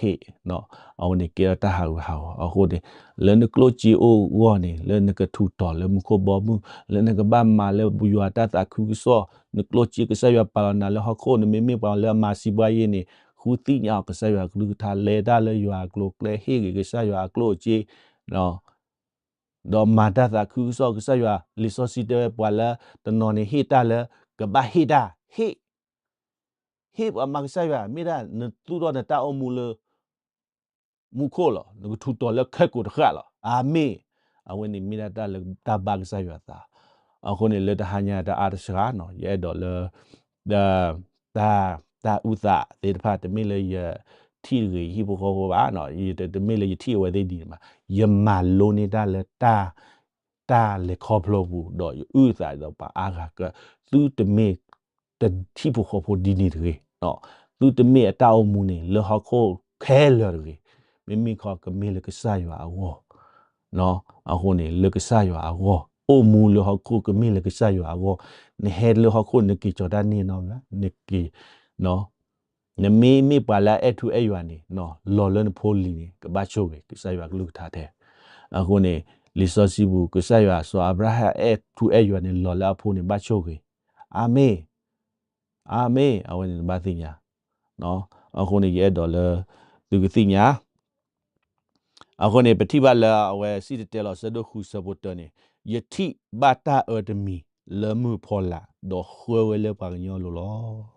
့, အဝဲန့ၣ်ကဲထီၣ်တၢ်ဟးဂူာ်ဟးဂီၤ အဃိန့ၣ် လၢနကျိၣ်စ့အိၣ်အဂီၢ်န့ၣ် လၢနကထူးတီၤလၢမူခိၣ်ဘီမုၢ် လၢနကဘၣ်မၤလၢယွၤတၢ်သးခုကစီၣ် နကျိၣ်စ့ကစၢ်ယွၤပာ်လီၤနၤလၢဟီၣ်ခိၣ် နမ့မ့ၢ်ပှၤလၢအမၤစံးဘှါယ့ၣ်န့ၣ် ဃုသ့ၣ်ညါအီၤကစၢ်ယွၤကလုၢ်ကထါ လဲၤတၢ်လၢယွၤအကျိၤအကျဲ ဟ့ၣ်ဂ့ၤကစၢ်ယွၤအကျိၣ်အစ့ ဒီးမၤတၢ်သးခုကစီၣ်ကစၢ်ယွၤ လံာ်စီဆှံတဲဝဲပှၤလၢတနီၤန့ၣ်ဟ့ၣ်တၢ်လၢ ကဘၣ်ဟ့ၣ်တၢ် ဟ့ၣ် ဟ့ၣ်ပှၤမၤကစၢ်ယွၤ မ့ၢ်ဒၣ်နသူၣ်ထီၣ်နတၢ်အိၣ်မူလၢ မူခိၣ်လီၤ နကထူးတီၤလၢခဲကိာ်တဃၣ်လီၤ အၤမ့ၣ် အဝဲန့ၣ်မ့ၢ်ဒၣ်တၢ်လၢတၢ်ဘၣ်ကစၢ်ယွၤသး အဃိန့ၣ် လၢတဟါညါတအါတစှၤနီၤ ယအဲၣ်ဒိးလၢ တၢ် တၢ်အုၣ်သးသ့ၣ်တဖၣ် တမ့ၢ်လၢယထံၣ်တဂ့ၤ ယဟံၣ်ဖိဃီဖိဘၣ်, တမ့ၢ်လၢယထံၣ်အဝဲသ့ၣ်ဒ်န့ၣ်ဘၣ်, ယမၤလိန့ၢ်တၢ်လၢ တၢ်လဲၤခီဖျိပူၤ ဒီးယအုၣ်သးဒီးပှၤအါဂၤက သုတမ့ၢ် တထံၣ်ဖိဃီဖိဒ်န့ၣ်တဂ့ၤ, သုတမ့ၢ်အတၢ်အိၣ်မူန့ၣ် လၢဟီၣ်ခိၣ်ခဲလၢာ်တဂ့ၤ, မ့မ့ၢ်ခီကမ့ၢ်လၢကစၢ်ယွၤအဂီၢ် အဃိန့ၣ် လၢကစၢ်ယွၤအဂီၢ် အိၣ်မူလၢဟီၣ်ခိၣ်ကမ့ၢ်လၢကစၢ်ယွၤအဂီၢ်, နဟဲလၢဟီၣ်ခိၣ်နက့ၤကၠီၤတၢ်န့ၢ်နီတမံၤဘၣ်, နက့ၤ နမ့မ့ၢ်ပှၤလၢအအဲၣ်ထူအဲၣ်ယွၤန့ၣ် လီၤလၢနဖိလံၤန့ၣ် ကဘၣ်ဆိၣ်ဂ့ၤ ကစၢ်ယွၤကလုၢ်ကထါထဲ, အဃိန့ၣ် လံာ်စီဆှံပူၤ ကစၢ်ယွၤစီၤအၤဘြၤဟၣ်အဲၣ်ထူအဲၣ်ယွၤန့ၣ် လီၤလၢအဖိန့ၣ် ဘၣ်ဆိၣ်ဂ့ၤ, အၤမ့ၣ် အၤမ့ၣ် အဝဲန့ၣ်နဘၣ်သ့ၣ်ညါ, အဃိန့ၣ် ယအဲၣ်ဒိးလၢ သုကသ့ၣ်ညါ, အဃိန့ၣ် ပထံၣ်ဘၣ်လၢအဝဲစံၣ်တဲၤတဲလီၤအဆၢဒိၣ်ဃုဆၢဖိတၢန့ၣ်, ယထံၣ်ဘၣ်တၢ်အၢတမံၤ လၢမုၢ်ဖီလာ် ဒီးဃၢဝဲလၢပှၤကညီအလိၤလီၤ.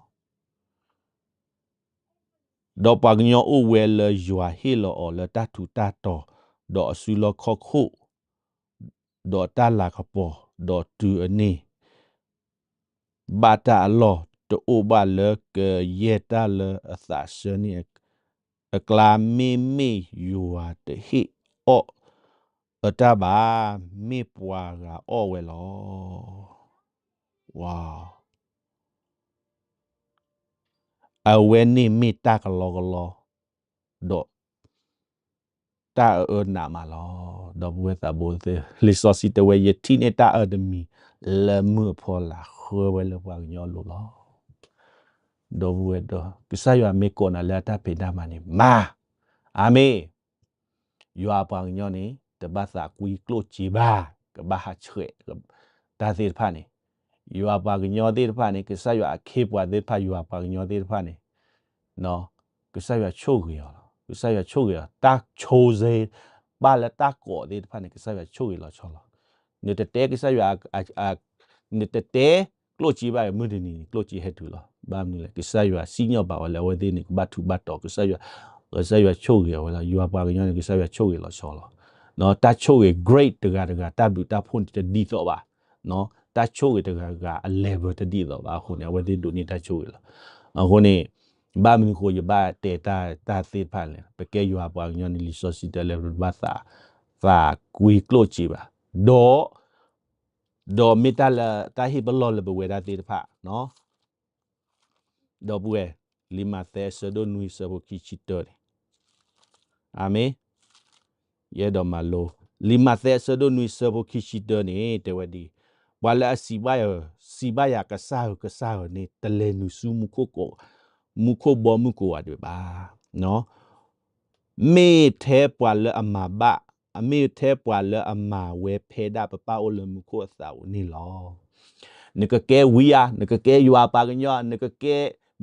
ဒီးပှၤကညီအိၣ်ဝဲလၢယွၤဟ့ၣ်လီၤအီၤလၢတၢ်ထူးတၢ်တီၤ, ဒီးအစုလီၢ်ခီၣ်ခိၣ်, ဒီးတၢ်လၤကပီၤ, ဒီးတုၤအန့ၣ် ဘၣ်တၢ်အလီၢ် တအိၣ်ဘၣ်လၢကယဲၢ်တၢ်လၢအသးဆၢန့ၣ်အကျါ, မ့မ့ၢ်ယွၤတဟ့ၣ်အီၣ်အတၢ်ဘၣ်, မ့ၢ်ပှၤဂၤအီၣ်ဝဲလီၤ. အဝဲန့ၣ်မ့ၢ်တၢ်ကလီကလီ, ဒီး တၢ်အၢနးမးလီၤ. ဒီပုၢ်ဝဲၢ်သးဘိသ့ၣ်, လံာ်စီဆှံတဲဝဲ ယထံၣ်န့ၢ်တၢ်အၢတမံၤ လၢမုၢ်အဖီလာ် ဃၢဝဲလၢပှၤကညီအလိၤလီၤ. ဒီပုၢ်ဝဲၢ်ဒီး ကစၢ်ယွၤမ့ၢ်ကိးနၤလၢအတၢ်ဖံးတၢ်မၤန့ၣ် မၤ, အၤမ့ၣ်. ယွၤအပှၤကညီန့ၣ် တဘၣ်သးကွံကျိၣ်စ့ဘၣ်, ကဘၣ်ဟးဆှဲး တၢ်သ့ၣ်တဖၣ်န့ၣ်, ယွၤအပှၤကညီသ့ၣ်တဖၣ်န့ၣ် ကစၢ်ယွၤအခ့အပှၤသ့ၣ်တဖၣ် ယွၤအပှၤကညီသ့ၣ်တဖၣ်န့ၣ် ကစၢ်ယွၤဆိၣ်ဂ့ၤအီၤလီၤ. ကစၢ်ယွၤဆိၣ်ဂ့ၤအီၤ, တၢ်ဆိၣ်ဂ့ၤ ဘၣ်လၢတၢ်ကိးသ့ၣ်တဖၣ်န့ၣ် ကစၢ်ယွၤဆိၣ်ဂ့ၤလီၤဆီလီၤ. နတတဲကစၢ်ယွၤ နတတဲကျိၣ်စ့ဘၣ် မုၢ်တနံၤန့ၣ် ကျိၣ်စ့ဟဲတုၤလီၤ. ဘၣ်မနုၤလဲၣ်, ကစၢ်ယွၤစံၣ်ညီၣ်ပာ်ဝဲလၢ အဝဲသ့ၣ်န့ၣ် ကဘၣ်ထူးဘၣ်တီၤ, ကစၢ်ယွၤ, ကစၢ်ယွၤဆိၣ်ဂ့ၤအဝဲလီၤ. ယွၤပှၤကညီန့ၣ် ကစၢ်ယွၤဆိၣ်ဂ့ၤလီၤဆီလီၤ. တၢ်ဆိၣ်ဂ့ၤ great တဂၤတဂၤ တၢ်ဘျုးတၢ်ဖှိၣ်န့ၣ် တဒ်သိးဘၣ်. တၢ်ဆိၣ်ဂ့ၤတဂၤဂၤအ level တဒ်သိးဘၣ်အဃိန့ၣ် အဝဲသ့ၣ်ဒိးန့ၢ်တၢ်ဆိၣ်ဂ့ၤလီၤ. အဃိန့ၣ် ဘၣ်မနုၤအဃိ ယဘၣ်တဲတၢ်သ့ၣ်တဖၣ်လဲၣ်, ပကဲယွၤပှၤကညီန့ၣ် လံာ်စီဆှံတဲလၢပဘၣ်သး, သးကွံကျိၣ်စ့ဘၣ်, ဒီး, ဒီးမ့ၢ်တၢ်လၢတၢ်ဟ့ၣ်ပလီၢ်လၢပဝဲဒၣ်သ့ၣ်တဖၣ် ဒီပုၢ်ဝဲၢ်, လံာ်မးသဲအဆၢဒိၣ်နွံဆၢဖိခံဆံတၢန့ၣ်, အၤမ့ၣ်, ယအဲၣ်ဒိးမၤလိ, လံာ်မးသဲအဆၢဒိၣ်နွံဆၢဖိခံဆံတၢန့ၣ် တဲဝဲဒ်, ပှၤလၢအစံးဘၣ်ယၤ, စံးဘၣ်ယၤ ကစၢ်ဧၢ, ကစၢ်ဧၢန့ၣ် တလဲၤနုာ်ဆူမူခိၣ်ကိး, မူခိၣ်ဘီမုၢ်ကိးဂၤဒဲးဘၣ်. မ့ၢ်ထဲပှၤလၢအမၤဘၣ် အမ့ၢ်ထဲပှၤလၢအမၤဝဲဖဲဒၣ်ပပၢ်အိၣ်လၢမူခိၣ်အသးဧိၤန့ၣ်လီၤ. နကကဲဝံဧါ, နကကဲယွၤအပှၤကညီ, နကကဲ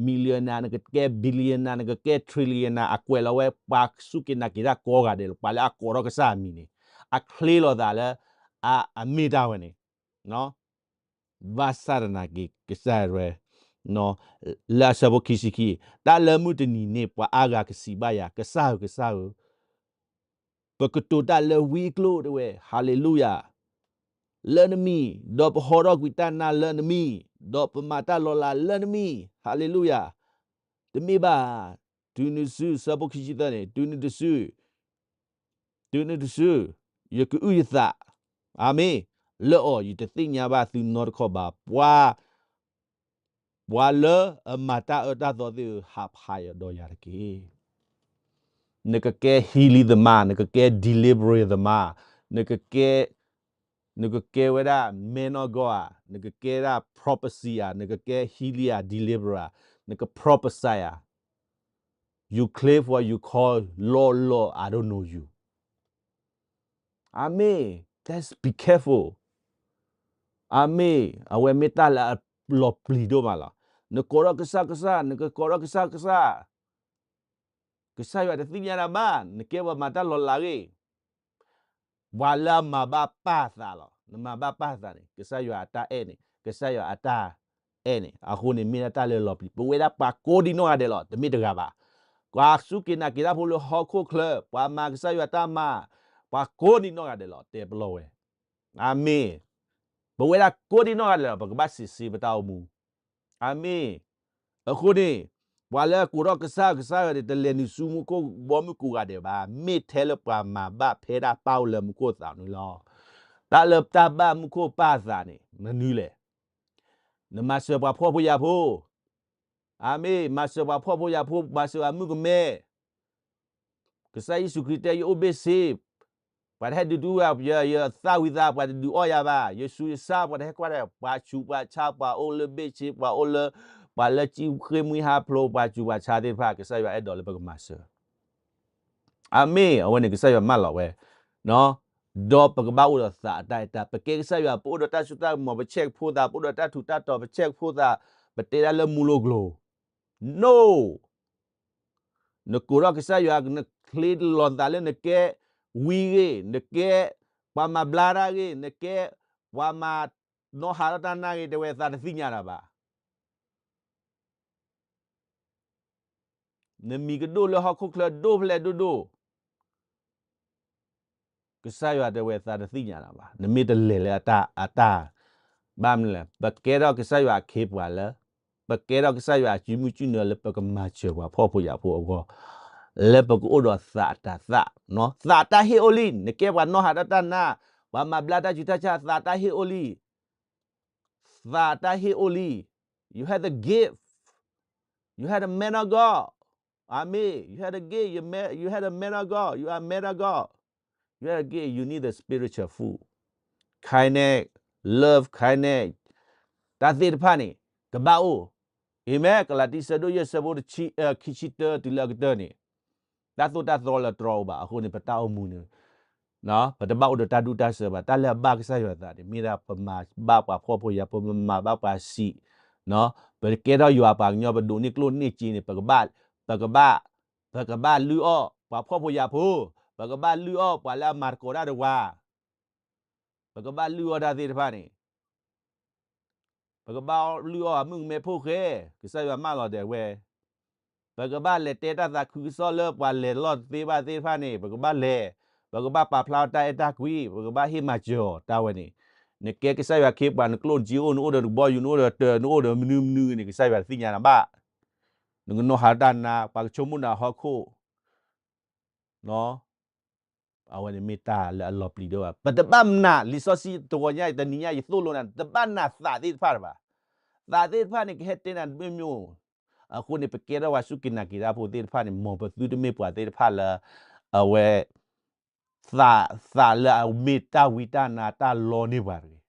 millionaire, နကကဲ billionaire, နကကဲ trillionaire, အကွဲးလီၤဝဲပှၤစူၢ်က့ၤနာ်က့ၤတၢ်ကိးဂၤဒဲးလီၤ. ပှၤလၢအကိးထီၣ်ကစၢ်အမံၤန့ၣ် အချ့လီၤသးလၢ အမ့ၢ်တၢ်ဝဲန့ၣ် ဘၣ်ဆၣ်သနာ်က့ ကစၢ်ယွၤ လၢအဆၢဖိခံဆံခံ, တၢ်လၢမုၢ်တနံၤန့ၣ် ပှၤအါဂၤကစံးဘၣ်ယၤ, ကစၢ်ဧၢ, ကစၢ်ဧၢ, ပကတိၤတၢ်လၢဝံအကျိာ်တဲဝဲ, ဟၤလ့လူယၤ, လၢနမံၤ, ဒီးပဟီထီၣ်ကွံာ်တၢ်နါလၢနမံၤ, ဒီးပမၤတၢ်လီၤလးလၢနမံၤ, ဟၤလ့လူယၤ, တမ့ၢ်ဘၣ်, တုၤနုၤတစု, ဆၢဖိခံဆံသၢန့ၣ်, တုၤနုၤတစု တုၤနုၤတစု, ယကအုၣ်ယသး, အၤမ့ၣ်, လၢအီၤယတသ့ၣ်ညါဘၣ်သုနီတခီၣ်ဘၣ်, ပှၤ, ပှၤလၢအမၤတၢ်အၢတၢ်သီသ့ၣ်ဧၢ, ဟးဖးယၤဒီးယၤတက့ၢ်. နကကဲ healing သမား, နကကဲ delivery သမား, နကကဲ, နကကဲဝဲဒၣ် man of God ဧါ, နကကဲဒၣ် prophecy ဧါ, နကကဲ healing ဧါ, deliverer ဧါ, နက prophesy ဧါ, you claim for you call, Lord, Lord, I don't know you. အၤမ့ၣ်, just be careful. အၤမ့ၣ်, အဝဲမ့ၢ်တၢ်လၢအလီၤပျံၤဒိၣ်မးလီၤ. နကိးထီၣ်ကစၢ်ကစၢ်, နကကိးထီၣ်ကစၢ်ကစၢ်, ကစၢ်ယွၤတသ့ၣ်ညါနၤဘၣ်, နကဲပှၤမၤတၢ်လီၤလးဂ့ၤ, ပှၤလၢအမၤဘၣ်ပၢ်သးလီၤ. နမၤဘၣ်ပၢ်သးန့ၣ် ကစၢ်ယွၤအတၢ်အဲၣ်န့ၣ်, ကစၢ်ယွၤအတၢ်အဲၣ်န့ၣ်, အဃိန့ၣ်မ့ၢ်ဒၣ်တၢ်လၢလီၤပျံၤ, ပဝဲဒၣ်ပှၤကိးဒံနီၢ်ဂၤဒဲးလီၤ, တမ့ၢ်တဂၤဘၣ်. ပှၤစူၢ်က့ၤနာ်က့ၤတၢ်ဖိလၢဟီၣ်ခိၣ်ချၢ, ပှၤမၤကစၢ်ယွၤတၢ်မၤ, ပှၤကိးဒံနီၢ်ဂၤဒဲးလီၤ, တဲပလီၢ်ဝဲ. အၤမ့ၣ်. ပဝဲဒၣ်ကိးဒံနီၢ်ဂၤဒဲးလီၤ, ပကဘၣ်စံးဆံပတၢ်အိၣ်မူ. အၤမ့ၣ်. အဃိန့ၣ်, ပှၤလၢအကိးထီၣ်ကစၢ်ကစၢ်ယွၤန့ၣ် တလဲၤနုာ်ဆူမူခိၣ်ဘီမုၢ်ကိးဂၤဒဲးဘၣ်, မ့ၢ်ထဲလၢပှၤမၤဘၣ်ဖဲဒၣ်ပၢ်အိၣ်လၢမူခိၣ်သးန့ၣ်လီၤ. တၢ်လၢတၢ်ဘၣ်မူခိၣ်ပၢ်အသးန့ၣ် မနုၤလဲၣ်. နမၤစၢၤပှၤဖှီၣ်ဖိယာ်ဖိ, အၤမ့ၣ်, မၤစၢၤပှၤဖှီၣ်ဖိယာ်ဖိ, မၤစၢၤပှၤမုၣ်ကမဲ, ကစၢ်ယ့ၣ်ၡူးခရံာ်တဲ ယအိၣ်ဘ့ၣ်ဆ့, ပှၤတဟဲဒုးဒူယၤ, ယသၣ်ဝံၤသး ပှၤတဒုးအီၣ်ယၤဘၣ်, ယဆူးယဆါ ပှၤတဟဲကွၢ်ဒဲး, ပှၤဆူးပှၤဆါ ပှၤအိၣ်လၢဘ့ၣ်ဆ့, ပှၤအိၣ်လၢ, ပှၤလၢကၠံဃ့မှံဟးဖျိး, ပှၤဆူးပှၤဆါသ့ၣ်တဖၣ် ကစၢ်ယွၤအဲၣ်ဒိးလၢပကမၤစၢၤ. အၤမ့ၣ်, အဝဲန့ၣ်ကစၢ်ယွၤမၢလီၤဝဲ, ဒီးပကဘၣ်အိၣ်ဒီးသးအတၢ်အဲၣ်တၢ်, ပကဲကစၢ်ယွၤ ပအိၣ်ဒီးတၢ်စိတၢ်ကမီၤ ပဆဲးကဖိသး, ပအိၣ်ဒီးတၢ်ထူးတၢ်တီၤ ပဆဲးကဖိသး, ပတဲဒၣ်လၢမူလိၤကျိၤ No. နကိးထီၣ်ကစၢ်ယွၤ, နချ့လီၤသးလၢနကဲဝံဂ့ၤ, နကဲပှၤမၤဘျါတၢ်ဂ့ၤ, နကဲပှၤမၤနီၢ်ဟးထီၣ်တၢ်နါဂ့ၤ, တဲဝဲသးတသ့ၣ်ညါနၤဘၣ်. နမံၤကဒိၣ်လၢဟီၣ်ခိၣ်ချၢဒိၣ်ဖျဲးဒိၣ်ဒိၣ် ကစၢ်ယွၤတဲဝဲသးတသ့ၣ်ညါနၤဘၣ်, နမ့ၢ်တလဲၤလၢအတၢ်, အတၢ်, ဘၣ်မနုၤလဲၣ်, ပကဲထီၣ်ကစၢ်ယွၤအခ့အပှၤလၢ, ပကဲထီၣ်ကစၢ်ယွၤအစုမုၢ်စုနၢလၢပကမၤစၢၤပှၤဖှီၣ်ဖိယာ်ဖိအဂီၢ်, လၢပကအိၣ်ဒီးသးတၢ်သၣ်, သးတၢ်ဟ့ၣ်အိၣ်လံ, နကဲပှၤနီၢ်ဟးထီၣ်တၢ်နါ, ပှၤမၤဘျါတၢ်ဆူးတၢ်ဆါ, သးတၢ်ဟ့ၣ်အိၣ်လံ. သးတၢ်ဟ့ၣ်အိၣ်လံ. You have the gift. You have the man of God. Amen. You have the gift. You, ma- you have the man of God. You are man of God. You have the gift. You need the spiritual food. Kindness, love, kindness. တၢ်သ့ၣ်တဖၣ်န့ၣ် ကဘၣ်အိၣ်. Amen. ကလၤတံ ဆၢဒိၣ်ယဲၢ် ဆၢဖိတဆံ, ခံဆံတၢ တုၤလၢအကတၢၢ်န့ၣ် တၢ်သိၣ်တၢ်သီလၢတြီအိၣ်ဘၣ်. အဃိန့ၣ် ပတၢ်အိၣ်မူန့ၣ် ပတဘၣ်အိၣ်ဒီးတၢ်ဒူၣ်တၢ်စၢၤဘၣ်. တၢ်လၢအဘၣ်ကစၢ်ယွၤသးန့ၣ် မ့ၢ်ဒၣ်ပမၤဘၣ်ပှၤဖှီၣ်ဖိယာ်ဖိ, ပမၤဘၣ်ပှၤဆံး, ပကဲထီၣ်ယွၤပှၤကညီ ပဒိးန့ၢ်ကျိၣ်န့ၢ်စ့န့ၣ် ပကဘၣ်, ပကဘၣ်, ပကဘၣ်လုၢ်အီၣ်ပှၤဖှီၣ်ဖိယာ်ဖိ, ပကဘၣ်လုၢ်အီၣ်ပှၤလၢအမၤသကိးတၢ်ဒီးပှၤ, ပကဘၣ်လုၢ်အီၣ်တၢ်သ့ၣ်တဖၣ်န့ၣ် ပကဘၣ်လုၢ်အီၣ်အမုၣ်ကမဲဖိဃဲ, ကစၢ်ယွၤမၢလီၤဒဲးဝဲ, ပကဘၣ်လဲၤတဲတၢ်သးခုကစီၣ်လၢပှၤလဲၤလီၢ်တသ့ဘၣ်သ့ၣ်တဖၣ်န့ၣ် ပကဘၣ်လဲၤ, ပကဘၣ်ပာ်ဖျါအီၤတၢ်အဲၣ်တၢ်ကွံ, ပကဘၣ်ဟ့ၣ်မၤစၢၤအီၤတၢ်ဝဲန့ၣ်, နကဲကစၢ်ယွၤခ့ပှၤ နကျိၣ်နစ့အိၣ် နအိၣ်ဒီးတဘီယူၤ နအိၣ်ဒီးတၢၤ နအိၣ်ဒီးမနုၤမနုၤဂ့ၤန့ၣ် ကစၢ်ယွၤတသ့ၣ်ညါနၤဘၣ်. နကနီၢ်ဟးတၢ်နါ ပှၤကဆိကမိၣ်နၤဟီၣ်ခိၣ် အဝဲန့ၣ်မ့ၢ်တၢ်လၢအလီၤပျံၤဒိၣ်ဘၣ်. ပတဘၣ်နာ်လံာ်စီဆှံတဂီၤညါအံၤ တနံၤညါအံၤ ယသိၣ်လိနၤ တဘၣ်နာ်သးသ့ၣ်တဖၣ်တဘၣ်. သးသ့ၣ်တဖၣ်န့ၣ် ကဟဲတဲနၤတမ့ၢ်မ့ၢ်, အဃိန့ၣ် ပကဲထီၣ်ပှၤစူၢ်က့ၤနာ်က့ၤတၢ်ဖိသ့ၣ်တဖၣ်န့ၣ် မ်ပသုတမ့ၢ်ပှၤသ့ၣ်တဖၣ်လၢ အဝဲ သး, သးလၢအမ့ၢ်တၢ်ဝံတၢ်နါတၢ်လီန့ၢ်ပှၤတဂ့ၤ.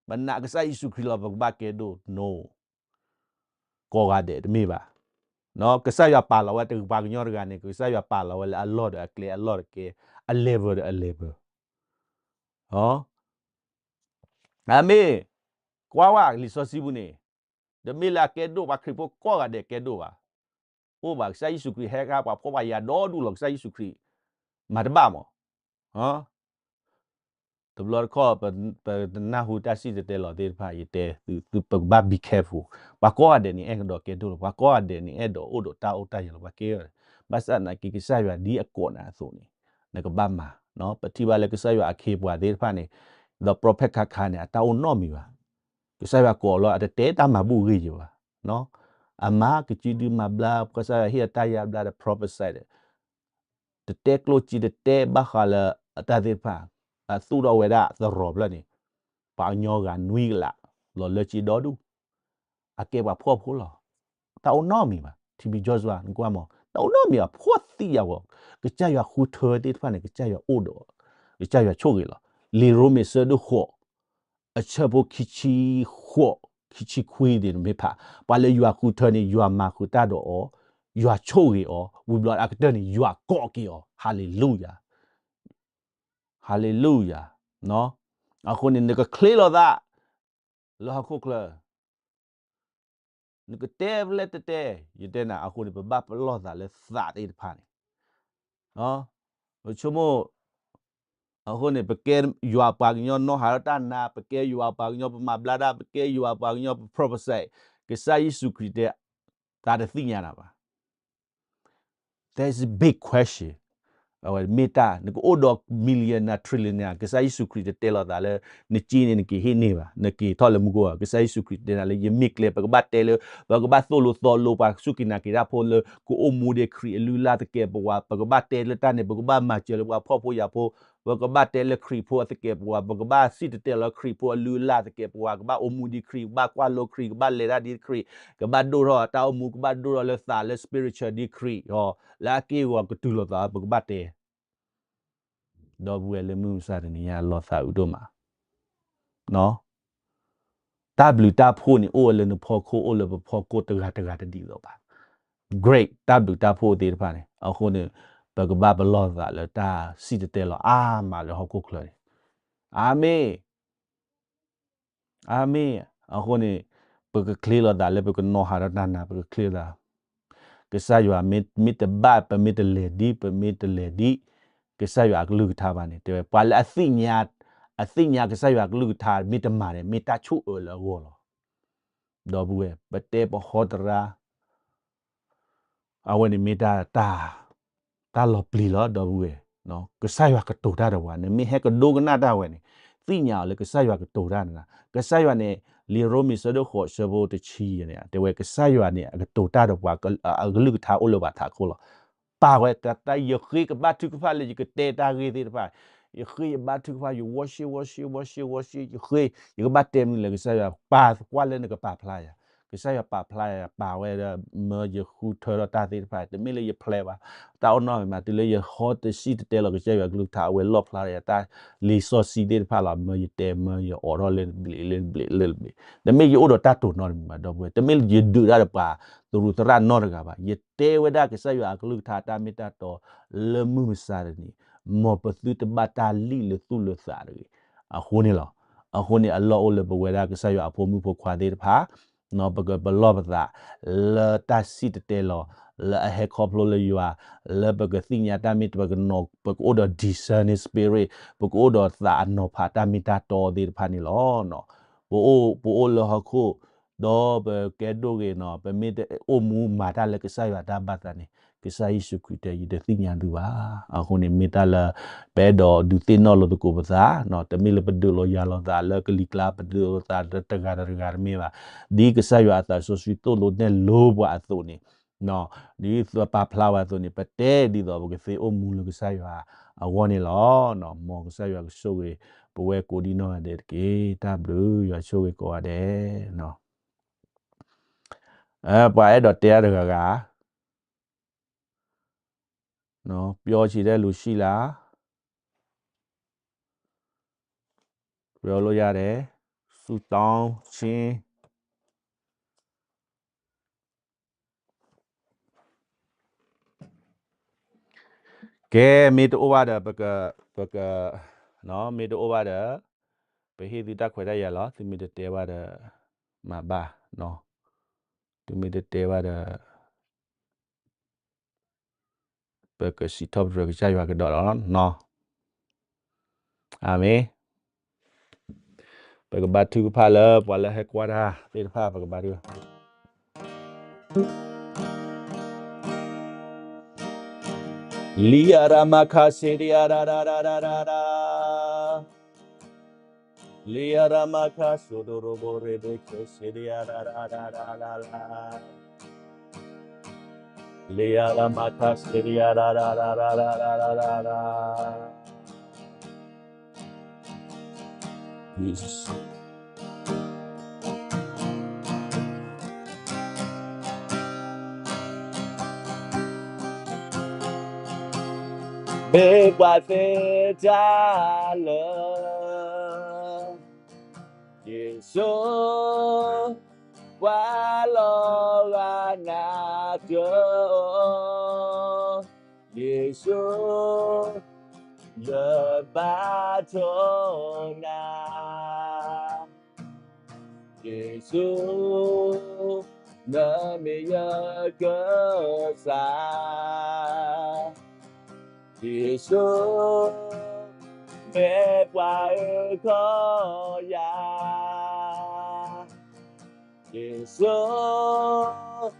ပနာ်ကစၢ်ယ့ၣ်ၡူးခရံာ်လီၤ ပကဘၣ်ကဲဒိၣ် no. ကိးဂၤဒဲးတမ့ၢ်ဘၣ်. ကစၢ်ယွၤပာ်လီၤဝဲတပှၤကညီတဂၤန့ၣ် ကစၢ်ယွၤပာ်လီၤဝဲလၢအလီၢ်ဒီးအကျဲအလီၢ်တကဲ, အ level ဒီးအ level, အမ့ၢ်ကွၢ်ဝဲလံာ်စီဆှံပူၤန့ၣ်, တမ့ၢ်လၢအကဲဒိၣ် ပှၤခရံာ်ဖိကိးဂၤဒဲးကဲဒိၣ်ဘၣ်. အိၣ်ဘၣ် ကစၢ်ယ့ၣ်ၡူးခရံာ်ဟဲဃာ်ပှၤဖှီၣ်ပှၤယာ်ဒီဒူၣ်လီၤ. ကစၢ်ယ့ၣ်ၡူးခရံာ်မၤတဘၣ်မး. တဘျီတခီၣ် ပနၢ်ဟူတၢ်စံၣ်တဲၤတဲလီၤသ့ၣ်တဖၣ် ယတဲသု သုပကဘၣ် be careful. ပှၤကိးဂၤဒဲးန့ၣ် အဲၣ်ကဒီးကဲဒိၣ်လီၤ. ပှၤကိးဂၤဒဲးန့ၣ် အဲၣ်ဒိးအိၣ်ဒီးတၢ်အိၣ်တၢ်ယၢၤလီၤ. ပှၤကဲ, ဘၣ်ဆၣ်သနာ်က့ ကစၢ်ယွၤဒ်အကိးနၤအသိးန့ၣ် နကဘၣ်မၤ. ပထံၣ်ဘၣ်လၢကစၢ်ယွၤအခ့အပှၤသ့ၣ်တဖၣ်န့ၣ်, ဒီး prophet ခါခါန့ၣ် အတၢ်အိၣ်နီတမံၤဘၣ်. ကစၢ်ယွၤကိးလီၤ အတတဲတၢ်မၤဘူၣ်ဂ့ၢ်ယဲၢ်ဘၣ်. အမၤကစုဒုမၤဘျါ ကစၢ်ယွၤဟ့ၣ်အတၢ်ယါဘျါဒီး prophet ဒီး တတဲကျိၣ်စ့ တတဲဘၣ်ဃးလၢအတၢ်သ့ၣ်တဖၣ်, အသူၣ်ထီၣ်ဝဲဒၣ်သရိာ်ဖျၢၣ်န့ၣ်, ပှၤကညီဂၤနွံကလး လီၤလၢစ့ဒီဒူၣ်, အကဲပှၤဖှီၣ်ဖိလီၤ. တၢ်အိၣ်နီတမံၤဘၣ်. TB Joshua နကွၢ်မး, တၢ်အိၣ်နီတမံၤဘၣ်. ဖှီၣ်သံယာ်ဂီၤ, ကစၢ်ယွၤဃုထၢသ့ၣ်တဖၣ်န့ၣ် ကစၢ်ယွၤအိၣ်ဒီး, ကစၢ်ယွၤဆိၣ်ဂ့ၤလီၤ. လံာ်ရိမ့ၤဆၢဒိၣ်ဃိး အဆၢဖိခံဆံဃိး, ခံဆံခွံန့ၣ်မ့ၢ်ဖး, ပှၤလၢယွၤဃုထၢန့ၣ် ယွၤမၤဃုာ်တၢ်ဒီးအီၤ, ယွၤဆိၣ်ဂ့ၤအီၤ, ဝံၤဘျီအကတၢၢ်န့ၣ် ယွၤကိးက့ၤအီၤ. ဟါလ့လူယၤ, ဟါလ့လူယၤ. အဃိန့ၣ် နကချ့လိာ်သး လၢဟီၣ်ခိၣ်ချၢ, နကတဲဖဲလဲၣ်တတဲ, ယတဲနၤ, အဃိန့ၣ် ပဘၣ်ပလီၢ်သးလၢသးသ့ၣ်တဖၣ်န့ၣ် ပဆိကမိၣ်, အဃိန့ၣ် ပကဲယွၤပှၤကညီနီၢ်ဟးထီၣ်တၢ်နါ, ပကဲယွၤပှၤကညီပမၤဘျါတၢ်, ပကဲယွၤပှၤကညီပ prophet, ကစၢ်ယ့ၣ်ၡူးခရံာ်တဲ, သးတသ့ၣ်ညါနၤဘၣ်. That's a big question. အဝဲမ့ၢ်တၢ် နကအိၣ်ဒီး millionaire trillionaire ကစၢ်ယ့ၣ်ၡူးခရံာ်တတဲလိာ်သးလၢ နစ့န့ၣ် နက့ၤဟ့ၣ်န့ၢ်ဘၣ်, နက့ၤထီၣ်လၢမူခိၣ်ဘၣ်. ကစၢ်ယ့ၣ်ၡူးခရံာ်တဲနၤလၢ ယမ့ၢ်ကျဲ ပကဘၣ်တဲလၢ ပကဘၣ်သိၣ်လိသီလိပှၤစူၢ်က့ၤနာ်က့ၤတၢ်ဖိလၢ ကအိၣ်မူဒံးခရံာ်အလုၢ်အလၢ်သကဲးပဝး, ပကဘၣ်တဲလၢတၢ်န့ၣ် ပကဘၣ်မၤစၢၤလၢပှၤဖှီၣ်ဖိယာ်ဖိ, ပကဘၣ်တဲလၢခရံာ်ဖိအသကဲးပဝး, ပကဘၣ်စံၣ်တဲၤတဲလီၤခရံာ်ဖိအလုၢ်အလၢ်သကဲးပဝး, ကဘၣ်အိၣ်မူဒံးခရံာ်, ကဘၣ်ကွၢ်လိခရံာ်, ကဘၣ်လဲၤတၢ်ဒ်ခရံာ်, ကဘၣ်ဒိၣ်ထီၣ်တၢ်အိၣ်မူ, ကဘၣ်ဒိၣ်ထီၣ်လၢသးလၢ spiritual ဒ်ခရံာ်, လၢအက့ၢ်အဂီၤကတုၤလိာ်သး ပကဘၣ်တဲ ဒီပုၢ်ဝဲၢ်လၢမုၢ်မဆါတနံၤညါ လီၤသးအုးဒိၣ်မး, တၢ်ဘျုးတၢ်ဖှိၣ်န့ၣ် အိၣ်ဝဲလၢနဖီခိၣ်, အိၣ်လၢပဖီခိၣ်တဂၤတဂၤတဒ်သိးဘၣ်. Great တၢ်ဘျုးတၢ်ဖှိၣ်သ့ၣ်တဖၣ်န့ၣ် အဃိန့ၣ် ပကဘၣ်ပလီၢ်သးလၢတၢ်စံၣ်တဲၤတဲလီၤအါမးလၢဟီၣ်ခိၣ်ချၢန့ၣ်. အၤမ့ၣ် အၤမ့ၣ်. အဃိန့ၣ် ပကချ့လိာ်သးလၢပကနီၢ်ဟးထီၣ်တၢ်နါ ပကချ့လိာ်သး ကစၢ်ယွၤမ့ၢ်တဘၣ် ပမ့ၢ်တလဲၤဒ် ပမ့ၢ်တလဲၤဒ် ကစၢ်ယွၤအကလုၢ်ကထါဘၣ်န့ၣ် တဲဝဲ ပှၤလၢအသ့ၣ်ညါ အသ့ၣ်ညါကစၢ်ယွၤအကလုၢ်ကထါ မ့ၢ်တမၤန့ၣ် မ့ၢ်တၢ်ဆိၣ်အၢလၢအဂီၢ်လီၤ. ဒီပုၢ်ဝဲၢ် ပတဲပဟီတရါ အဝဲန့ၣ်မ့ၢ်တၢ် တၢ်လီၤပျံၤလီၤ ဒီပုၢ်ဝဲၢ်. ကစၢ်ယွၤကတိၤတၢ်ဒီးပှၤ နမ့ၢ်ဟဲကဒိကနၣ်တၢ်ဝဲန့ၣ် သ့ၣ်ညါအီၤလၢကစၢ်ယွၤကတိၤတၢ်နၤ. ကစၢ်ယွၤန့ၣ် လံာ်ရိမ့ၤဆၢဒိၣ်ဃိးဆၢဖိတဆံန့ၣ် တဲဝဲကစၢ်ယွၤန့ၣ် အကတိၤတၢ်ဒီးပှၤ အကလုၢ်ကထါအိၣ်လၢပှၤထးခိၣ်လီၤ. ပာ်ဝဲတၢ် ယဃ့ကဘါထုကဖၣ်လၢယကတဲတၢ်ဂ့ၢ်သ့ၣ်တဖၣ်, ယဃ့ယဘါထုကဖၣ် ယ worship worship worship worship ယဃ့ ယကဘၣ်တဲမနုၤလဲၣ် ကစၢ်ယွၤပာ်ကွၢ်လၢနကပာ်ဖျါယၤ, ကစၢ်ယွၤပာ်ဖျါယၤ ပာ်ဝဲဒီး မၢယဃုထၢထီၣ်တၢ်သ့ၣ်တဖၣ် တမ့ၢ်လၢယဖျဲးဘၣ်, တၢ်အိၣ်နီၢ်မ့ၢ်မး တုၤလၢယဟီတစံၣ်တဲၤတဲလီၤ ကစၢ်ယွၤကလုၢ်ကထါ အဝဲလီၣ်ဖျါယၤတၢ်လံာ်စီဆှံသ့ၣ်တဖၣ်လီၤ. မၢယတဲ မၢယအိးထီၣ်လၢဘျ့းလၢဘျ့းလၢဘျ့း, တမ့ၢ်ယအိၣ်ဒီးတၢ်တိာ်နီတမံၤဘၣ် ဒီပုၢ်ဝဲၢ်, တမ့ၢ်ယဒုးတၢ်ဒီးပှၤသရူးသရၣ်နီတဂၤဘၣ်, ယတဲဝဲဒၣ်ကစၢ်ယွၤအကလုၢ်ကထါတၢ်မ့ၢ်တၢ်တီ လၢမုၢ်မဆါတနံၤ မ်ပသုတဘၣ်တၢ်လံၣ်လၢသူၣ်လၢသးတဂ့ၤ. အဃိန့ၣ်လီၤ. အဃိန့ၣ်အလီၢ်အိၣ်လၢပဝဲဒၣ်ကစၢ်ယွၤအဖိမုၣ်ဖိခွါသ့ၣ်တဖၣ် ပကပလီၢ်ပသး လၢတၢ်စံၣ်တဲၤတဲလီၤ လၢအဟဲခီဖျိလၢယွၤ လၢပကသ့ၣ်ညါတၢ်မ့ၢ်ပကနီၤ ပကအိၣ်ဒီး discerning spirit ပကအိၣ်ဒီးသးအနီၤဖးတၢ်မ့ၢ်တၢ်တီသ့ၣ်တဖၣ်န့ၣ်လီၤ. ပအိၣ် ပအိၣ်လၢဟီၣ်ခိၣ် ဒီးပကဲဒိၣ်ဂ့ၤနီၤ ပမ့ၢ်တအိၣ်မူမၤတၢ်လၢကစၢ်ယွၤတၢ်ဘၣ်သးန့ၣ် ကစၢ်ယ့ၣ်ၡူးခရံာ်တဲ ယတသ့ၣ်ညါသုဘၣ်. အဃိန့ၣ် မ့ၢ်တၢ်လၢ ပအဲၣ်ဒိးဒုးသ့ၣ်နီၣ်လိာ်သကိးပသး တမ့ၢ်လၢပဒုးလိာ်ယၤလိာ်သးလၢကလံၤကျါ ပဒုးလိာ်သးတဂၤတဂၤတမ့ၢ်ဘၣ်. ဒ်ကစၢ်ယွၤအသးစီဆှံသိၣ်လိနဲၣ်လိပှၤအသိးန့ၣ် ဒ်ပာ်ဖျါဝဲအသိးန့ၣ် ပတဲဒ်သိးပကသ့အိၣ်မူလၢကစၢ်ယွၤအဂီၢ်န့ၣ်လီၤ. မ်ကစၢ်ယွၤကဆိၣ်ဂ့ၤ ပဝဲကိးဒံနီၢ်ဂၤဒဲးတက့ၢ်. တၢ်ဘျုး ယွၤဆိၣ်ဂ့ၤကိးဂၤဒဲး. ပှၤအဲၣ်ဒိးတဲအါတဂၤဂၤ ပြောချင်တဲ့လူရှိလား? ပြောလို့ရတယ်. ဆုတောင်းခြင်း. ကဲ, မ့ၢ်တအိၣ်ဘၣ်ဒီး ပက, ပက, မ့ၢ်တအိၣ်ဘၣ်ဒီး ပဟ့ၣ်သုတၢ်ခွဲးတၢ်ယာ်လီၤ. သုမ့ၢ်တတဲဘၣ်ဒီး မၤဘၣ်, သုမ့ၢ်တတဲဘၣ်ဒီး ပကစံးထီၣ်ပတြၢၤကစၢ်ယွၤကဒီးလီၤ. အၤမ့ၣ်. ပကဘါထုကဖၣ်လၢပှၤလၢဟဲကွၢ်တၢ်သ့ၣ်တဖၣ် ပကဘါထု လံာ်အရမခါ စ့ဒံအရရရရရရ, လံာ်အရမခါ စိဒိရိဘိရ့ဘ့ခဲ စ့ဒံအရရရရရ, လံာ်အရမခါ စ့ဒံအရရရရရရ, မ့ၢ်ပှၤသ့တၢ်လၢ ယ့ၣ်ၡူး ပှၤလီၤဂာ်နၤတၢ်, ယ့ၣ်ၡူး ယဘါထုနၤ, ယ့ၣ်ၡူး နမ့ၢ်ယကစၢ်, ယ့ၣ်ၡူး မ့ၢ်ပှၤအုၣ်ကီၤယၤ, ယ့ၣ်ၡူး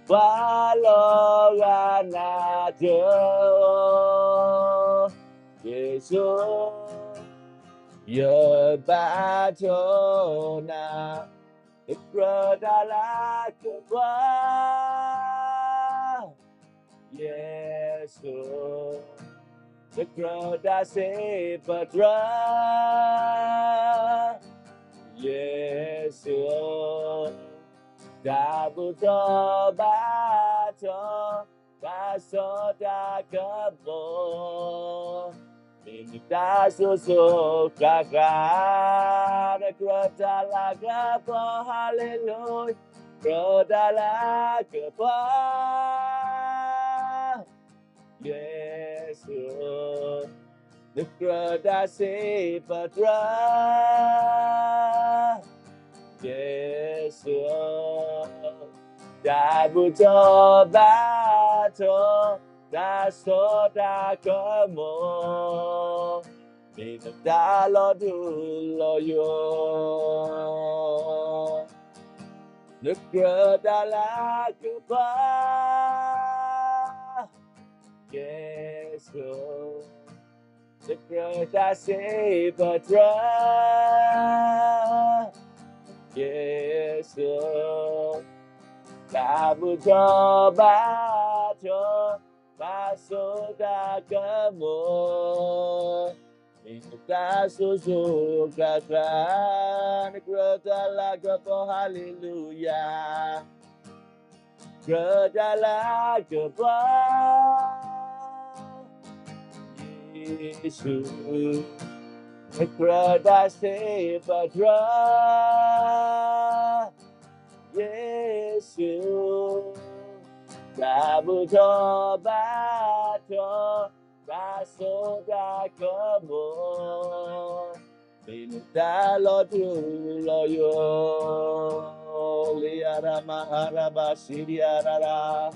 ပှၤလီၤဂာ်နၤတၢ်, ယ့ၣ်ၡူး ယဘါထုနၤ, နကြၢးတၢ်လၤကပီၤ ယ့ၣ်ၡူး, နကြၢးတၢ်စံးပတြၢၤ ယ့ၣ်ၡူး, တၢ်ဘူၣ်ထီၣ်ဘါထီၣ် တၢ်စိတၢ်ကမီၤ မ့ၢ်နတၢ်စိၤစိၤဃၣ်ဃၣ်, နကြၢးတၢ်လၤကပီၤ ဟါလ့လူယၤ, ကြၢးတၢ်လၤကပီၤ ယ့ၣ်ၡူး, နကြၢးတၢ်စံးပတြၢၤ ယ့ၣ်ၡူး, တၢ်ဘူၣ်ထီၣ်ဘါထီၣ် တၢ်စိတၢ်ကမီၤ မ့ၢ်နတၢ်လီၤဒုးလီၤယိာ်, နကြၢးတၢ်လၤကပီၤ ယ့ၣ်ၡူး, နကြၢးတၢ်စံးပတြၢၤ ယ့ၣ်ၡူး, တၢ်ဘူၣ်ထီၣ်ဘါထီၣ် တၢ်စိတၢ်ကမီၤ မ့ၢ်နတၢ်စိၤစိၤဃၣ်ဃၣ်, နကြၢးတၢ်လၤကပီၤ ဟါလ့လူယၤ, ကြၢးတၢ်လၤကပီၤ ယ့ၣ်ၡူး, နကြၢးတၢ်စံးပတြၢၤ ယ့ၣ်ၡူး, တၢ်ဘူၣ်ထီၣ်ဘါထီၣ် တၢ်စိတၢ်ကမီၤ မ့ၢ်နတၢ်လီၤဒုးလီၤယိာ်, လံာ်အရမဟါရဘၣ်စံးဒံးအရရၤ,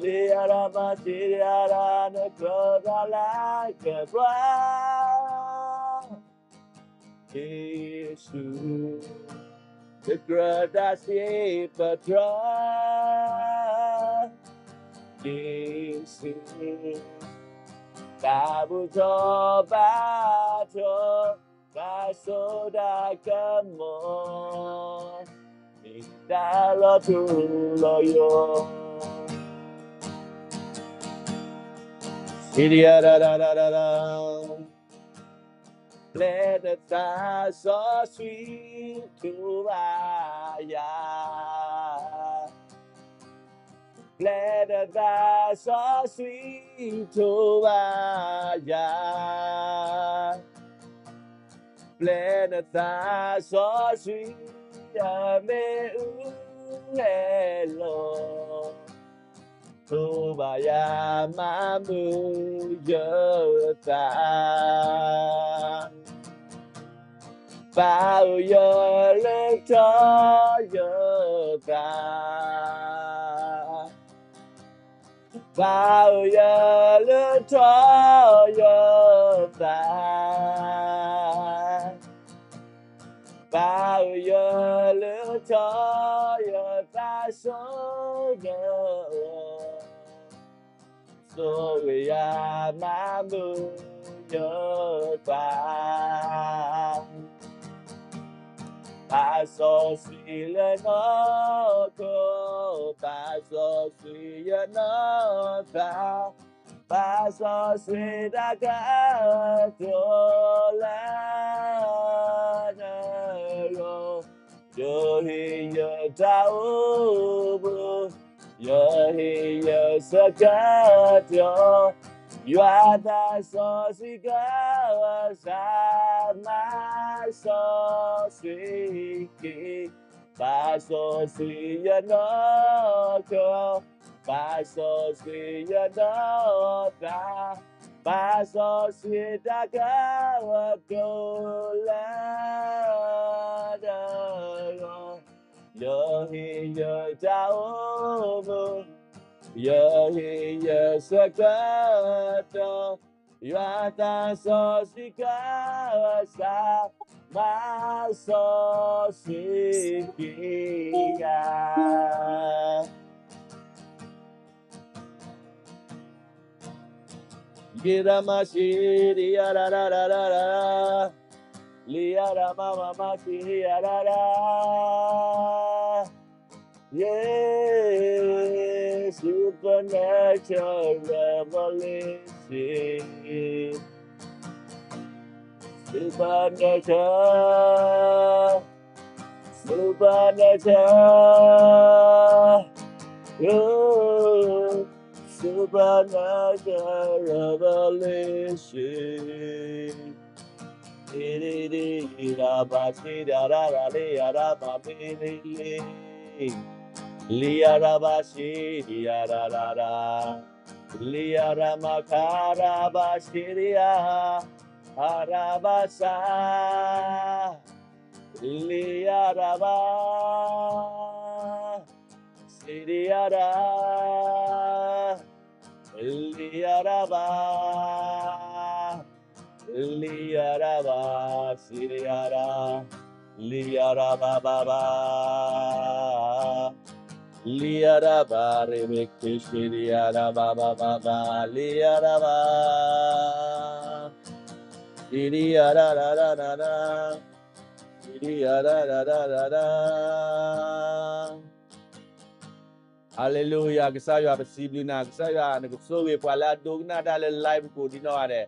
လံာ်အရမစံးဒံးအရရၤ, နကြၢးတၢ်လၤကပီၤ ယ့ၣ်ၡူး, နကြၢးတၢ်စံးပတြၢၤ ယ့ၣ်ၡူး, တၢ်ဘူၣ်ထီၣ်ဘါထီၣ် တၢ်စိတၢ်ကမီၤ မ့ၢ်တၢ်လီၤထူလီၤယိာ်, စံးဒံးအရရၤ ပျဲနသးစီဆှံထိးဘၣ်ယၤ, ပျဲနသးစီဆှံထိးဘၣ်ယၤ, ပျဲနသးစီဆှံ အမ့ၢ်အုၣ်ဟဲလီၤ, ထိးဘၣ်ယၤမၤမုာ်ယသး, ပာ်အၢယၤလၢထီၣ်ယသး, ပာ်အၢယၤလၢထီၣ်ယသး, ပာ်အၢယၤလၢထီၣ်ယသးစိၤ, ဆိၣ်ဂ့ၤယၤမၤမုာ်ယသး, ပာ်စီဆှံလၢနီၢ်ခိ, ပာ်စီဆှံယနီၢ်သး, ပာ်စီဆှံတၢ်ကတိၤလၢနဂီၢ်, ယဟ့ၣ်ယတၢ်အိၣ်မူ, ယဟ့ၣ်ယဆၢကတီၢ်, ယွၤသးစီဆှံကစၢ်, မၤစီဆှံက့ၤ, ပာ်စီဆှံယနီၢ်ခိ, ပာ်စီဆှံယနီၢ်သး, ပာ်စီဆှံတၢ်ကတိၤလၢနဂီၢ်, ယဟ့ၣ်ယတၢ်အိၣ်မူ, ယဟ့ၣ်ယဆၢကတီၢ်, ယွၤသးစီဆှံကစၢ်, မၤစီဆှံက့ၤယၤ. ယံၤရမၤစံယၤရရရရရ, လံာ်ယၤရမၤမၤမၤစံယၤရရ, ယဲ, supernatural revelation, supernatural, supernatural, supernatural revelation. လံာ်ရမၤစံဒရရရ လံာ်ယၤရမၤမ့ၢ်လံ, လံာ်ယၤရမၤစံဒရရရ, လံာ်ယၤရမၤခါရဘၣ်စံဒရရ, အရဘၣ်စါ, လံာ်ယၤရဘၣ် စံဒရရ, လံာ်ယၤရဘၣ်, လံာ်ယၤရဘၣ်, စံဒရရ, လံာ်ယၤရဘၣ်ဘၣ်ဘၣ်, လံာ်ယၤရဘၣ် ရ့မ့ၢ်ခ့ စံဒရရဘၣ်ဘၣ်ဘၣ်ဘၣ်, လံာ်ယၤရဘၣ်, စံဒရရရရရ, စံဒရရရရရ. Hallelujah, ကစၢ်ယွၤပစံးဘျုးနၤ, ကစၢ်ယွၤနကဆိၣ်ဂ့ၤပှၤလၢအဒိကနၣ်တၢ်လၢ live ကိးဒံနီၢ်ဂၤဒဲး,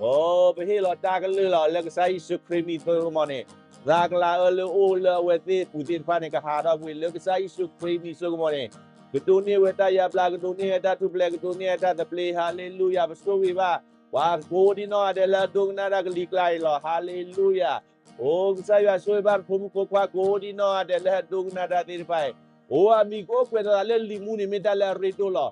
အိ, ပဟ့ၣ်လီၤတၢ်ကလုၢ်လီၤ လၢကစၢ်ယ့ၣ်ၡူးခရံာ်မံၤစိကမီၤန့ၣ်, သးကလၤအၢလၢအိၣ်လၢအဝဲသ့ၣ်ပူၤသ့ၣ်တဖၣ်န့ၣ် ကဟးထီၣ်ကွံာ်လၢကစၢ်ယ့ၣ်ၡူးခရံာ်မံၤစိကမီၤန့ၣ်, ကဒိးန့ၢ်ဝဲတၢ်ယါဘျါ, ကဒိးန့ၢ်ဝဲတၢ်ထူၣ်ဖျဲး, ကဒိးန့ၢ်ဝဲတၢ်သဘျ့, hallelujah, ပဆိၣ်ဂ့ၤဘၣ် ပှၤကိးဒံနီၢ်ဂၤဒဲးလၢအဒိကနၣ်တၢ်ကလံၤကျါအံၤလီၤ, hallelujah. အိ, ကစၢ်ယွၤဆိၣ်ဂ့ၤဘၣ်နဖိမုၣ်ဖိခွါကိးဒံနီၢ်ဂၤဒဲးလၢအဒိကနၣ်တၢ်သ့ၣ်တဖၣ်အံၤ, အိ, အမံၤကအိၣ်ကွဲးလီၤသးလၢလံာ်မူန့ၣ် မ့ၢ်တၢ်လၢအရ့ဒိၣ်လီၤ.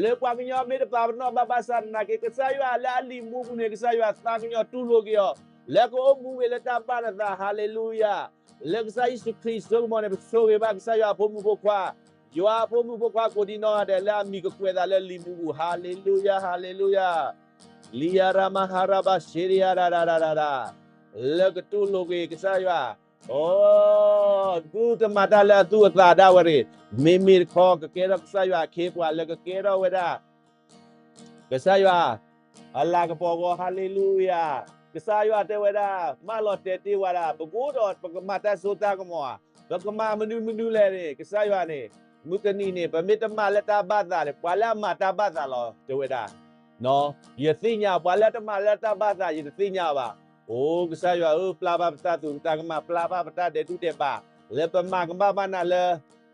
လၢပှၤကညီမ့ၢ်တပာ်ပနီၣ်ဘၣ်ဘၣ်ဆၣ်သနာ်က့ ကစၢ်ယွၤလၢအလံာ်မူပူၤန့ၣ် ကစၢ်ယွၤသးကညီၤတူၢ်လိာ်က့ၤအီၤ, လၢကအိၣ်မူဝဲလၢတၢ်ဘၣ်နသး, hallelujah. လၢကစၢ်ယ့ၣ်ၡူးခရံာ်စိကမီၤန့ၣ် ပဆိၣ်ဂ့ၤဘၣ်ကစၢ်ယွၤအဖိမုၣ်ဖိခွါ, ယွၤအဖိမုၣ်ဖိခွါကိးဒံနီၢ်ဂၤဒဲးလၢအမံၤကကွဲးသးလၢလံာ်မူပူၤ, hallelujah, hallelujah. လံာ်ယၤရမၤဟါရဘၣ်စံဒရရရရရ, လၢကတူၢ်လိာ်က့ၤကစၢ်ယွၤ, အိ, သုတမၤတၢ်လၢအသူၣ်အသးဒၣ်ဝဲတဂ့ၤ, မ့မ့ၢ်တခီ ကကဲထီၣ်ကစၢ်ယွၤအခ့အပှၤလၢကကဲထီၣ်ဝဲဒၣ် ကစၢ်ယွၤ အလၤကပီၤအဂီၢ်, hallelujah. ကစၢ်ယွၤတဲဝဲဒၣ်, မၢလီၤတဲာ်တ့ၢ်ဝဲဒၣ်, ပကအိၣ်ဒီးပကမၤတၢ်စိတၢ်ကမီၤဧါ, ပကမၤမနုၤမနုၤလဲၣ်န့ၣ်, ကစၢ်ယွၤန့ၣ်, မုၢ်တနံၤန့ၣ် ပမ့ၢ်တမၤလၢတၢ်ဘၣ်သးန့ၣ်, ပှၤလၢအမၤတၢ်ဘၣ်သးလီၤ, တဲဝဲဒၣ်. ယသ့ၣ်ညါ ပှၤလၢတမၤလၢတၢ်ဘၣ်သး ယတသ့ၣ်ညါဘၣ်. အိ, ကစၢ်ယွၤဧၢ, ပျၢ်ဘၣ်ပတၢ်သူၣ်တၢ်ကမၣ်, ပျၢ်ဘၣ်ပတၢ်ဒဲးတူၢ်ဒဲးဘး, လၢပမၤကမၣ်ဘၣ်နၤလၢ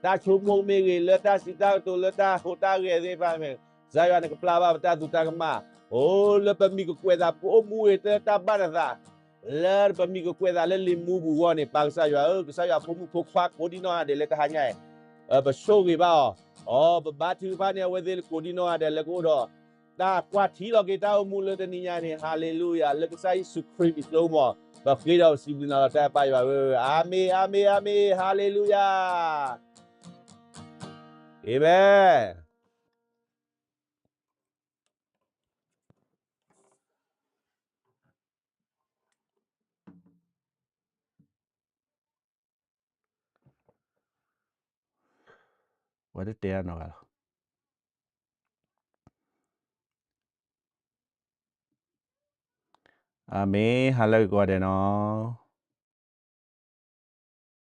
တၢ်ဆိကမိၣ်မ့ၢ်ဂ့ၤ, လၢတၢ်စံးတၢ်ကတိၤ, လၢတၢ်ဟူးတၢ်ဂဲၤသ့ၣ်တဖၣ်မ့ၢ်, ကစၢ်ယွၤန့ၣ်ကပျၢ်ဘၣ်ပတၢ်သူၣ်တၢ်ကမၣ်. အိ, လၢပမံၤကကွဲးသး ပအိၣ်မူဝဲလၢတၢ်ဘၣ်နသး, လၢပမံၤကကွဲးသးလၢလံာ်မူပူၤအဂီၢ်န့ၣ်, ပၢ်ကစၢ်ယွၤဧၢ, ကစၢ်ယွၤဖိမုၣ်ဖိခွါကိးဒံနီၢ်ဂၤဒဲးလၢတဟါညါအံၤ ပဆိၣ်ဂ့ၤဘၣ်အီၤ, အိ ပဘါထုကဖၣ်န့ၢ်အဝဲသ့ၣ်ကိးဒံနီၢ်ဂၤဒဲးလၢကအိၣ်ဒီး တၢ်ကွၢ်ထံလီၤက့ၤတၢ်အိၣ်မူလၢတနံၤညါန့ၣ်, ဟါလ့လူယၤ, လၢကစၢ်ယ့ၣ်ၡူးခရံာ်အမံၤ ပဃ့ဒီးပစံးဘျုးနၤလီၤတၢ်အဲၣ်ပၢ်ယွၤဧၢ, အၤမ့ၣ်, အၤမ့ၣ်, အၤမ့ၣ်, ဟါလ့လူယၤ, အၤမ့ၣ်. ဝဲတတဲအနီၢ်ဂၤလီၤ. အၤမ့ၣ်, ဟါလၢဂ့ၤကိးဂၤဒဲးနီၤ.